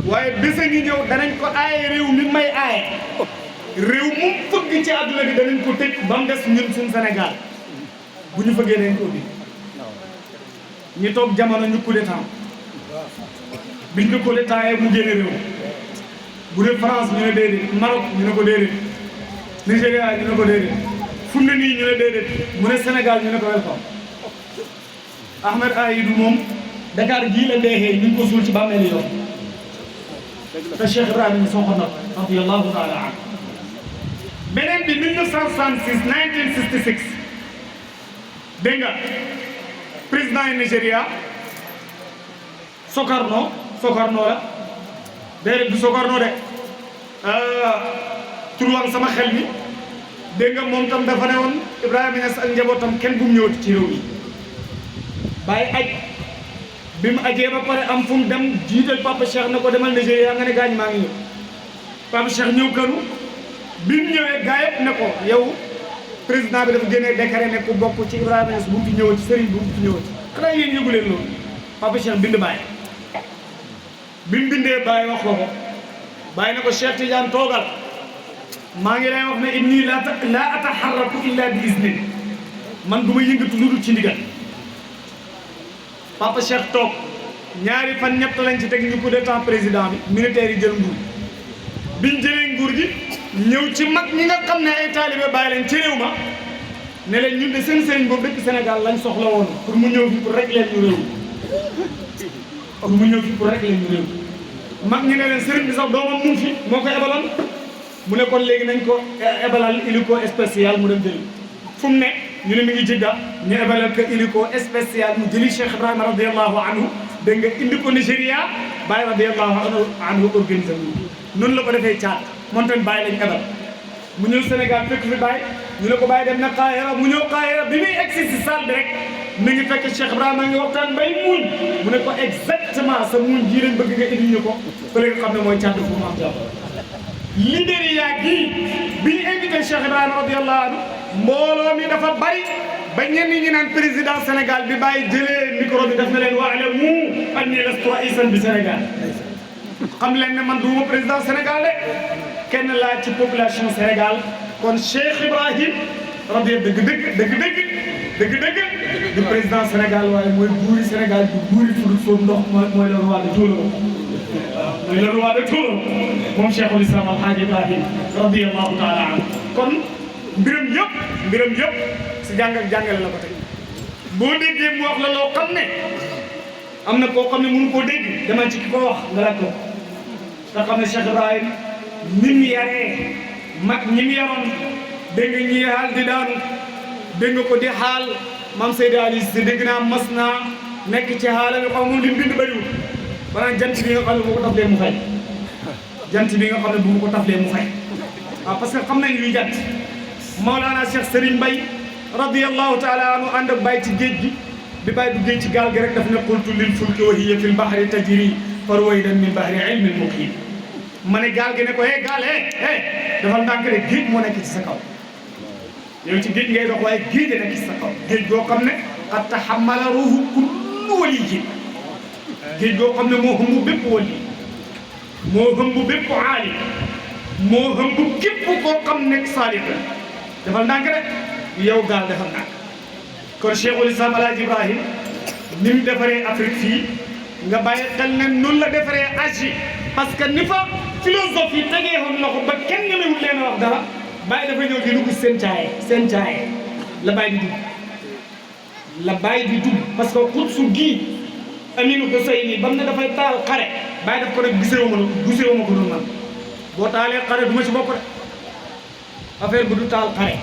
waaye bés a ngi ñëw danañ ko aaye réew mi may aaye réew mu fëgg ci àdduna bi danañ ko tëj ba mu des ñun suñu Sénégal bu ñu fëggee dañ ko ubbi ñu toog jamono ñu coup d'état biñ ko coup d'état mu génne réew bu dee France ñu ne déedéet Maroc ñu ne ko déedéet Nigéria ñu ne ko déedéet fu mu ne nii ñu ne déedéet mu ne Sénégal ñu ne ko welcome Ahmed Ahidou moom Dakar gii la deexee ñu ngi ko suul ci bàmmeeli yoon te Cheikh Ibrahima soxna na radiyallahu taala anhu beneen bi 1966 dégg nga président yi Nigéria Sokarno la déedéet du Sokarno de turwam sama xel mi dégg nga moom tam dafa ne woon Ibrahima Niass ak njabootam kenn bu mu ñëwati ci réew mi bàyyi aj bi mu ajee ba pare am fu mu dem jiital Papa Cheikh ne ko demal Nigéria nga ne gaañ maa ngi ñëw Papa Cheikh ñëw këru bi mu ñëwee gaa yëpp ne ko yow président bi dafa génnee décret ne ku bokk ci Ibrahima Niass bu mu fi ñëwati sëriñ bu mu fi ñëwati xanaa yéen yëgu leen loolu Papa Cheikh bind Baye bi mu bindee Baye wax ko Baye ne ko Cheikh Tidiane toogal maa ngi lay wax ne inni la ataharraku illa bi izni man du ma yëngatu lu dul ci ndigal Papa Cheikh toog ñaari fan ñett lañ ci teg ñu coup d'état président bi militaire yi jël nguur biñ jëlee nguur gi ñëw ci mag ñi nga xam ne ay taalibe bàyyi lañ ci réew ma ne leen ñun de seen sëriñ boobu dëkk Sénégal lañ soxla woon pour mu ñëw fi pour régler ñu réew mag ñi ne leen sëriñ bi sax doomam mu ngi fi moo ko ebaloon mu ne kon léegi nañ ko ebalal hélico spécial mu dem jëli fu mu ne ñu ne mi ngi Jidda ñu ebalal ko hélico spécial mu jëli Cheikh Ibrahima radiyallahu anhu dégg nga indi ko Nigéria Baye radiyallahu anhu organisé noonu la ko defee Tchad moom tamit Baye lañ ebal mu ñëw Sénégal fekk fi Baye ñu ne ko Baye dem na Kaayara mu ñëw Kaayara bi muy egsi si salle bi rek mi ngi fekk Cheikh Ibrahima ngi waxtaan bay muuñ mu ne ko exactement sa muuñ jii lañ bëgg nga indi ñu ko ba léegi xam ne mooy Tchad fu mu am jàpp Libéria gii bi ñu invité Cheikh Ibrahima radiyallahu anhu mbooloo mi dafa bari ba ñenn ñi naan président Sénégal bi Baye jëlee micro bi def na leen wa'lamu anni lastu ra'isan bi Sénégal xam leen ne man du ma président Sénégal de kenn laa ci population Sénégal kon Cheikh Ibrahim radiyallahu dëgg du président Sénégal waaye mooy buuri Sénégal du buuri fudul foofu ndox mooy le roi de Toulon mooy le roi de Toulon moom Cheikhul Islam Alhaji Ibrahim radiyallahu taala anhu kon mbiram yëpp si jàng ak jàngale la ko teg boo déggee mu wax la loo xam ne am na koo xam ne mënu koo dégg dama ci ki ko wax nga laaj ko nga xam ne Cheikh Ibrahim ni mu yaree mag ñi mu yaroon dégg nga ñi xaal di daanu dégg nga ko di xaal maam Seydi Ali si dégg naa mas naa nekk ci xaala bi xaw moom li mu bind bëriwul maanaam jant bi nga xam ne bu ko taflee mu fay jant bi nga xam ne bu ko taflee mu fay waaw parce que xam nañ luy jant Maolana Cheikh Serigne Mbaye radiyallahu taala anhu ànd ak Baye ci géej gi bi Baye duggee ci gaal gi rek daf ne qultu lil fulki wa hiya fil bahri tajri farwaydan min bahri ilmin muqim ma ne gaal gi ne ko gaal dafa ndànk rek géej moo nekk ci sa kaw yow ci géej ngay dox waaye géej a nekk ci sa kaw géej goo xam ne qad tahammala ruuhu kullu waliyyin géej goo xam ne moo hëmb bépp wali moo hëmb bépp aalim moo hëmb képp koo xam ne saalih la defal ndànk rek yow gaal defal ndànk kon Cheikhul Islam Alhaji Ibrahim ni mu defaree Afrique fii nga bàyyi xel ne noonu la defaree Asie parce que ni fa philosophie tegee woon loxo ba kenn ñemewul leen a wax dara Baye dafa ñëw di dugg seen caaye la Baye di dugg parce que Quds gii Aminu Huseyni bam ne dafay taal xare Baye daf ko rek gisee wu ma ko doon man boo taalee xare du ma ci bokk rek affaire bu du taal xare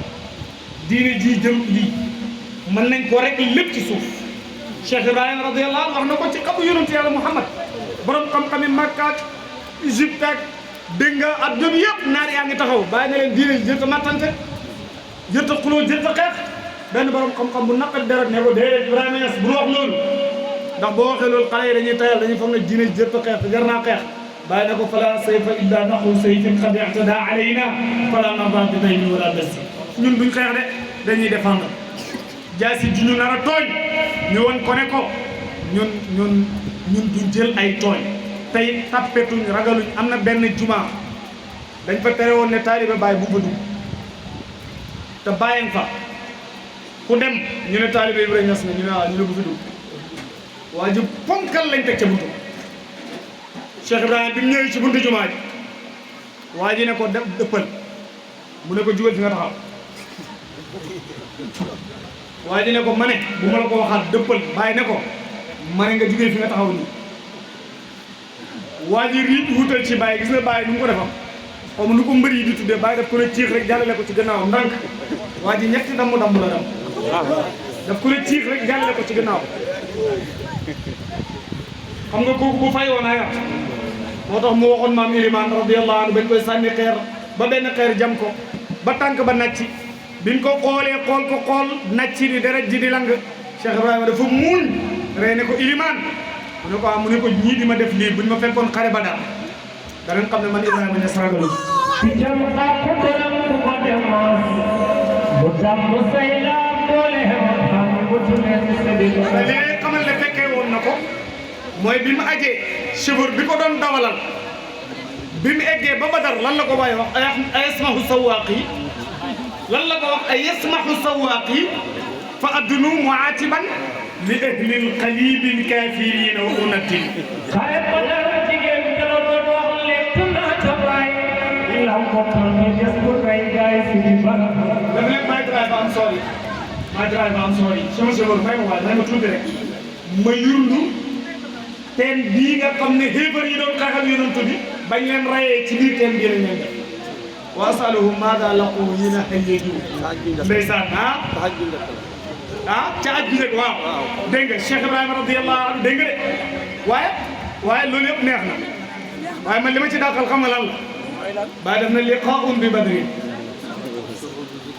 diine ji jëm lii mën nañ ko rek lépp ci suuf Cheikh Ibrahima radiyallahu anhu wax na ko ci xabu yonent Yàlla Muhammad borom xam-xami Makka ak Égypte ak dégg nga adduna bi yëpp naar yaa ngi taxaw bàyyi na leen diine jërta mattante jërta xuloo jërta xeex benn borom xam-xam bu naqari deret ne ko déedéet Ibrahima Niass bu wax loolu ndax boo waxee loolu xale yi dañuy tayal dañuy foog ne diine jërta xeex te jar naa xeex bàyyi na ko fala sayfa illa naqu sayfin qad i'tada alayna fala narda bi dayni wala basi ñun duñ xeex de dañuy défendre jaasi ji ñu nar a tooñ ñu won ko ne ko ñun duñ jël ay tooñ tey tappetuñ ragaluñ am na benn juma dañ fa tere woon ne taalibe Baay bu fa dugg te bàyyi fa ku dem ñu ne taalibe Ibrahima Niass na ñu ne waaw ñu ne bu fi dugg waa ji ponkal lañ teg ca buntu Cheikh Ibrahima bi mu ñëwee ci buntu juma ji waa ji ne ko dëppal mu ne ko jugal fi nga taxaw waa ji ne ko ma ne bu ma la ko waxaat dëppal bàyyi ne ko ma ne nga jugee fi nga taxaw nii waa ji riit wutal ci Baye gis nga Baye nu mu ko defam xaw ma nu ko mbër yi di tuddee Baye daf ko ne ciix rek jàllale ko ci gannaawam ndànk waa ji ñetti damm la dem daf ko ne ciix rek jàllale ko ci gannaaw xam nga kooku bu fay woon ayat moo tax mu waxoon maam Ilimaan radiyallahu anhu bañ koy sànni xeer ba benn xeer jam ko ba tànk ba nacci biñ ko xoolee xool nacci di deret ji di lang Cheikh Ibrahima dafa muuñ rey ne ko Ilimaan mu ne ko ñii di ma def lii buñ ma fekkoon xare ba daal danañ xam ne man Ibrahima Niass ragalu li ngay xamal ne fekkee woon na ko mooy bi mu ajee chauffeur bi ko doon dawalal bi mu eggee ba Badar lan la ko bàyyi wax ay yasmahu sawaaqi lan la ko wax ay yasmahu sawaaqi fa addunu muatiban li ahlil qalibin kafirina wa unatin xare Badar jigéen keroog doon wax lekk naa ca baay law ko tourné des bu rey gaay si di bala dafa nekk my driver am sorry my driver am sorry sama chauffeur may ma waay may ma tuuti rek ma yurlu teen bii nga xam ne xéefar yi doon xeexal yonent bi bañ leen rayee ci biir teen bii lañ leen def wa asaluhum maada laqu hina hayyaju ndeysaan ca aj bi rek waaw dégg nga Cheikh Ibrahima radiyallahu anhu dégg nga de waaye loolu yëpp neex na waaye man li ma ci dàqal xam nga lan la ba def na liqaa'un bi badrin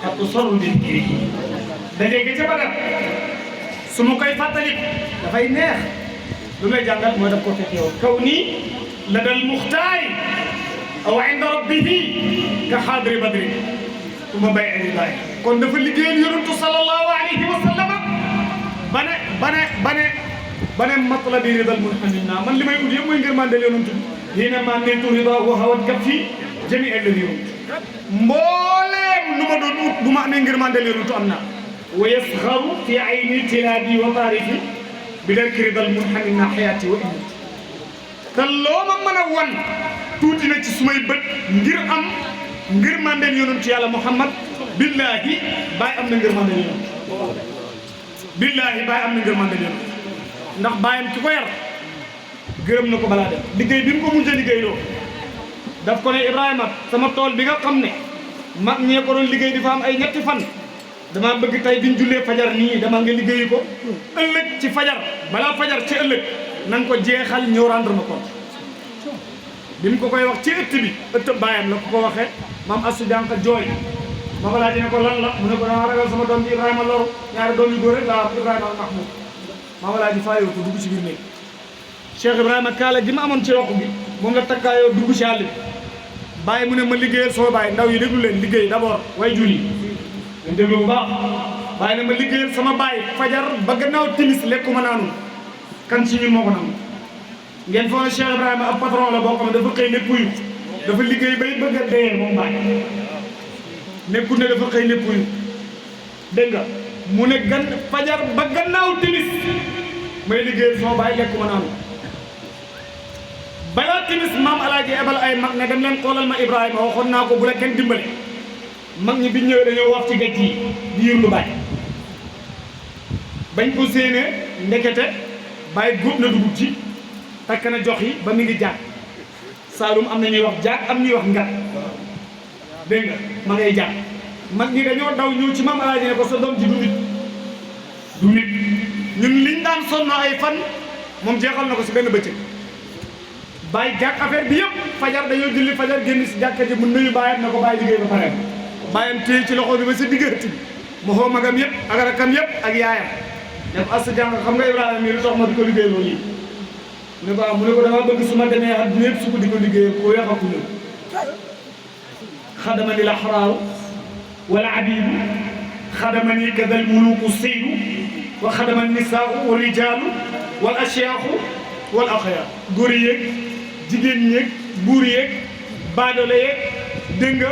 ak sorru bi kii dajee gi ca Badar su ma koy fàttali dafay neex lu lay jàngal mooy daf ko fekk yow kaw nii la dal muxtaari aw inda rabbihi ka xaadiri badri tuma bay lillahi kon dafa liggéeyal yonentu sallallahu alayhi wa sallama ba ne matlabi ridal munhamina man li may ut yëpp mooy ngir mandel yonentu bi yéena ma nentu rida wa hawat kaf fii jami alladi mbooleem lu ma doon ut bu ma amee ngir mandel yonentu am naa wa yasxaru fi ayni tilaadi wa taarifi bi dal kiridal munhamina xayaati wa innati te loo ma mën a wan tuuti na ci sumay bët ngir mandel yonentu yàlla Muhammad billahi baay am na ngir mandel yonentu billahi baay am na ngir mandel yonentu ndax baayam ki ko yar gërëm na ko balaa dem liggéey bi mu ko mujjee liggéey loo daf ko ne Ibrahima sama tool bi nga xam ne mag ñee ko doon liggéey di fa am ay ñetti fan dama bëgg tey biñ jullee fajar nii dama nga liggéeyi ko ëllëg ci fajar balaa fajar ci ëllëg na nga ko jeexal ñëw rendre ma compte bi mu ko koy wax ci ëtt bi ëtt baayam la ko ko waxee maam Astou Diankha jooy ma ko laaj ne ko lan la mu ne ko dama ragal sama doom bi Ibrahima loru ñaari doom yu góor rek laa am Ibrahima ak Mahmoud maa walaa ji faayoo ko dugg ci biir néeg Cheikh Ibrahima kaala gi ma amoon ci roq bi moom la takkaayoo dugg ci àll bi bàyyi mu ne ma liggéeyal soo bàyyi ndaw yi déglu leen liggéey d'abord way juli leen déglu bu baax bàyyi ne ma liggéeyal sama bàyyi fajar ba gannaaw timis lekkuma naanu kan ci ñun moo ko nangu ngeen foog ne Cheikh Ibrahima ab patron la boo xam ne dafa xëy ne puyu dafa liggéey bay bëgg a dee moom bàyyi nekkul ne dafa xëy ne puyu dégg nga mu ne fajar ba gannaaw timis may liggéeyal sama bàyyi lekkuma naanu balaa timis maam alaaji ebal ay mag ne dem leen xoolal ma Ibrahima waxoon naa ko bu la kenn dimbale mag ñi biñ ñëwee dañoo wax ci gàtt yi di yërlu bàyyi bañ ko séenee ndekete bàyyi góob na dugub ci takk na jox yi ba mi ngi jàpp Saalum am na ñuy wax jàpp am ñuy wax ngat dégg nga ma ngay jàpp mag ñi dañoo daw ñëw ci maam alaaji ne ko sa doom ji du nit ñun liñ daan sonno ay fan moom jeexal na ko si benn bëccëg bàyyi jàkk affaire bi yëpp fajar dañoo julli fajar génn si jàkka ji mu nuyu bàyyam na ko bàyyi liggéey ba pare bàyyam téye ci loxo bi ba sa diggante bi mu xoo magam yëpp ak rakam yëpp ak yaayam ne ko Astou Diankha xam nga Ibrahima mii lu tax ma di ko liggéey loolu yi mu ne ko dama bëgg su ma demee àdduna yëpp su ko di ko liggéey koo yaxaku ñëw xadama ni la xaraaru wala abibu xadama ni kadal muluku seydu wa xadama nisaau wa rijaalu wal asiyaaxu wal axyaar góor yeeg jigéen ñeeg buur yeeg baadoole yeeg dégg nga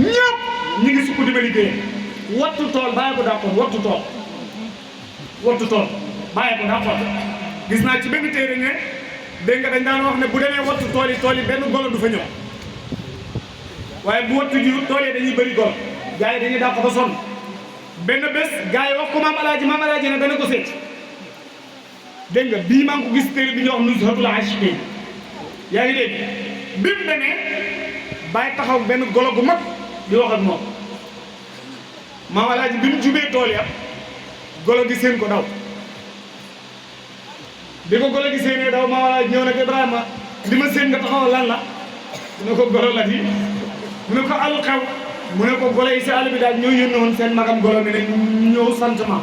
ñëpp ñi ngi sukk di ma liggéey wattu tool bàyyi ko dàqoon wattu tool bàyyi ko dàqoon gis naa ci benn téere ne dégg nga dañ daan wax ne bu demee wattu tool yi benn golo du fa ñëw waaye bu wattu ji tool yi dañuy bëri golo gars yi dañuy dàq ba sonn benn bés gars yi wax ko maam alaaji ne dana ko seet dégg nga bii maa ngi ko gis téere bi ñuy wax Nuzhatul Aashiqiin yaa ngi dégg bi mu demee bàyyi taxaw benn golo gu mag di wax ak moom maam alaaji bi mu jubee tool ya golo gi seen ko daw bi ko golo gi seenee daw maam alaaji ñëw nag Ibrahima li ma seen nga taxaw lan la mu ne ko golo la di mu ne ko alu xew mu ne ko golo yi si àll bi daal ñoo yónni woon seen magam golo mi ne ñëw sant ma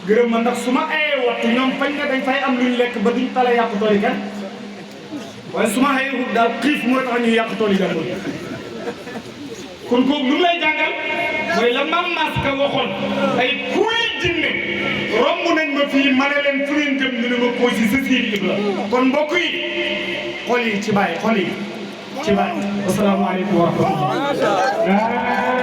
gërëm ma ndax su ma ayee wattu ñoom fañ ne dañ fay am luñ lekk ba duñ tala yàq tool yi kenn waaye su ma ayee wut daal xiif mooy tax ñuy yàq tool yi jàmbur kon kooku lu mu lay jàngal mooy la mam maska waxoon ay kuy jinne romb nañ ma fii ma ne leen fu ngeen jëm ñu ne ma koo si sa siir ibla kon mbokk yi xol yi ci bàyyi xol yi ci bàyyi asalaamaaleykum wa rahmatullah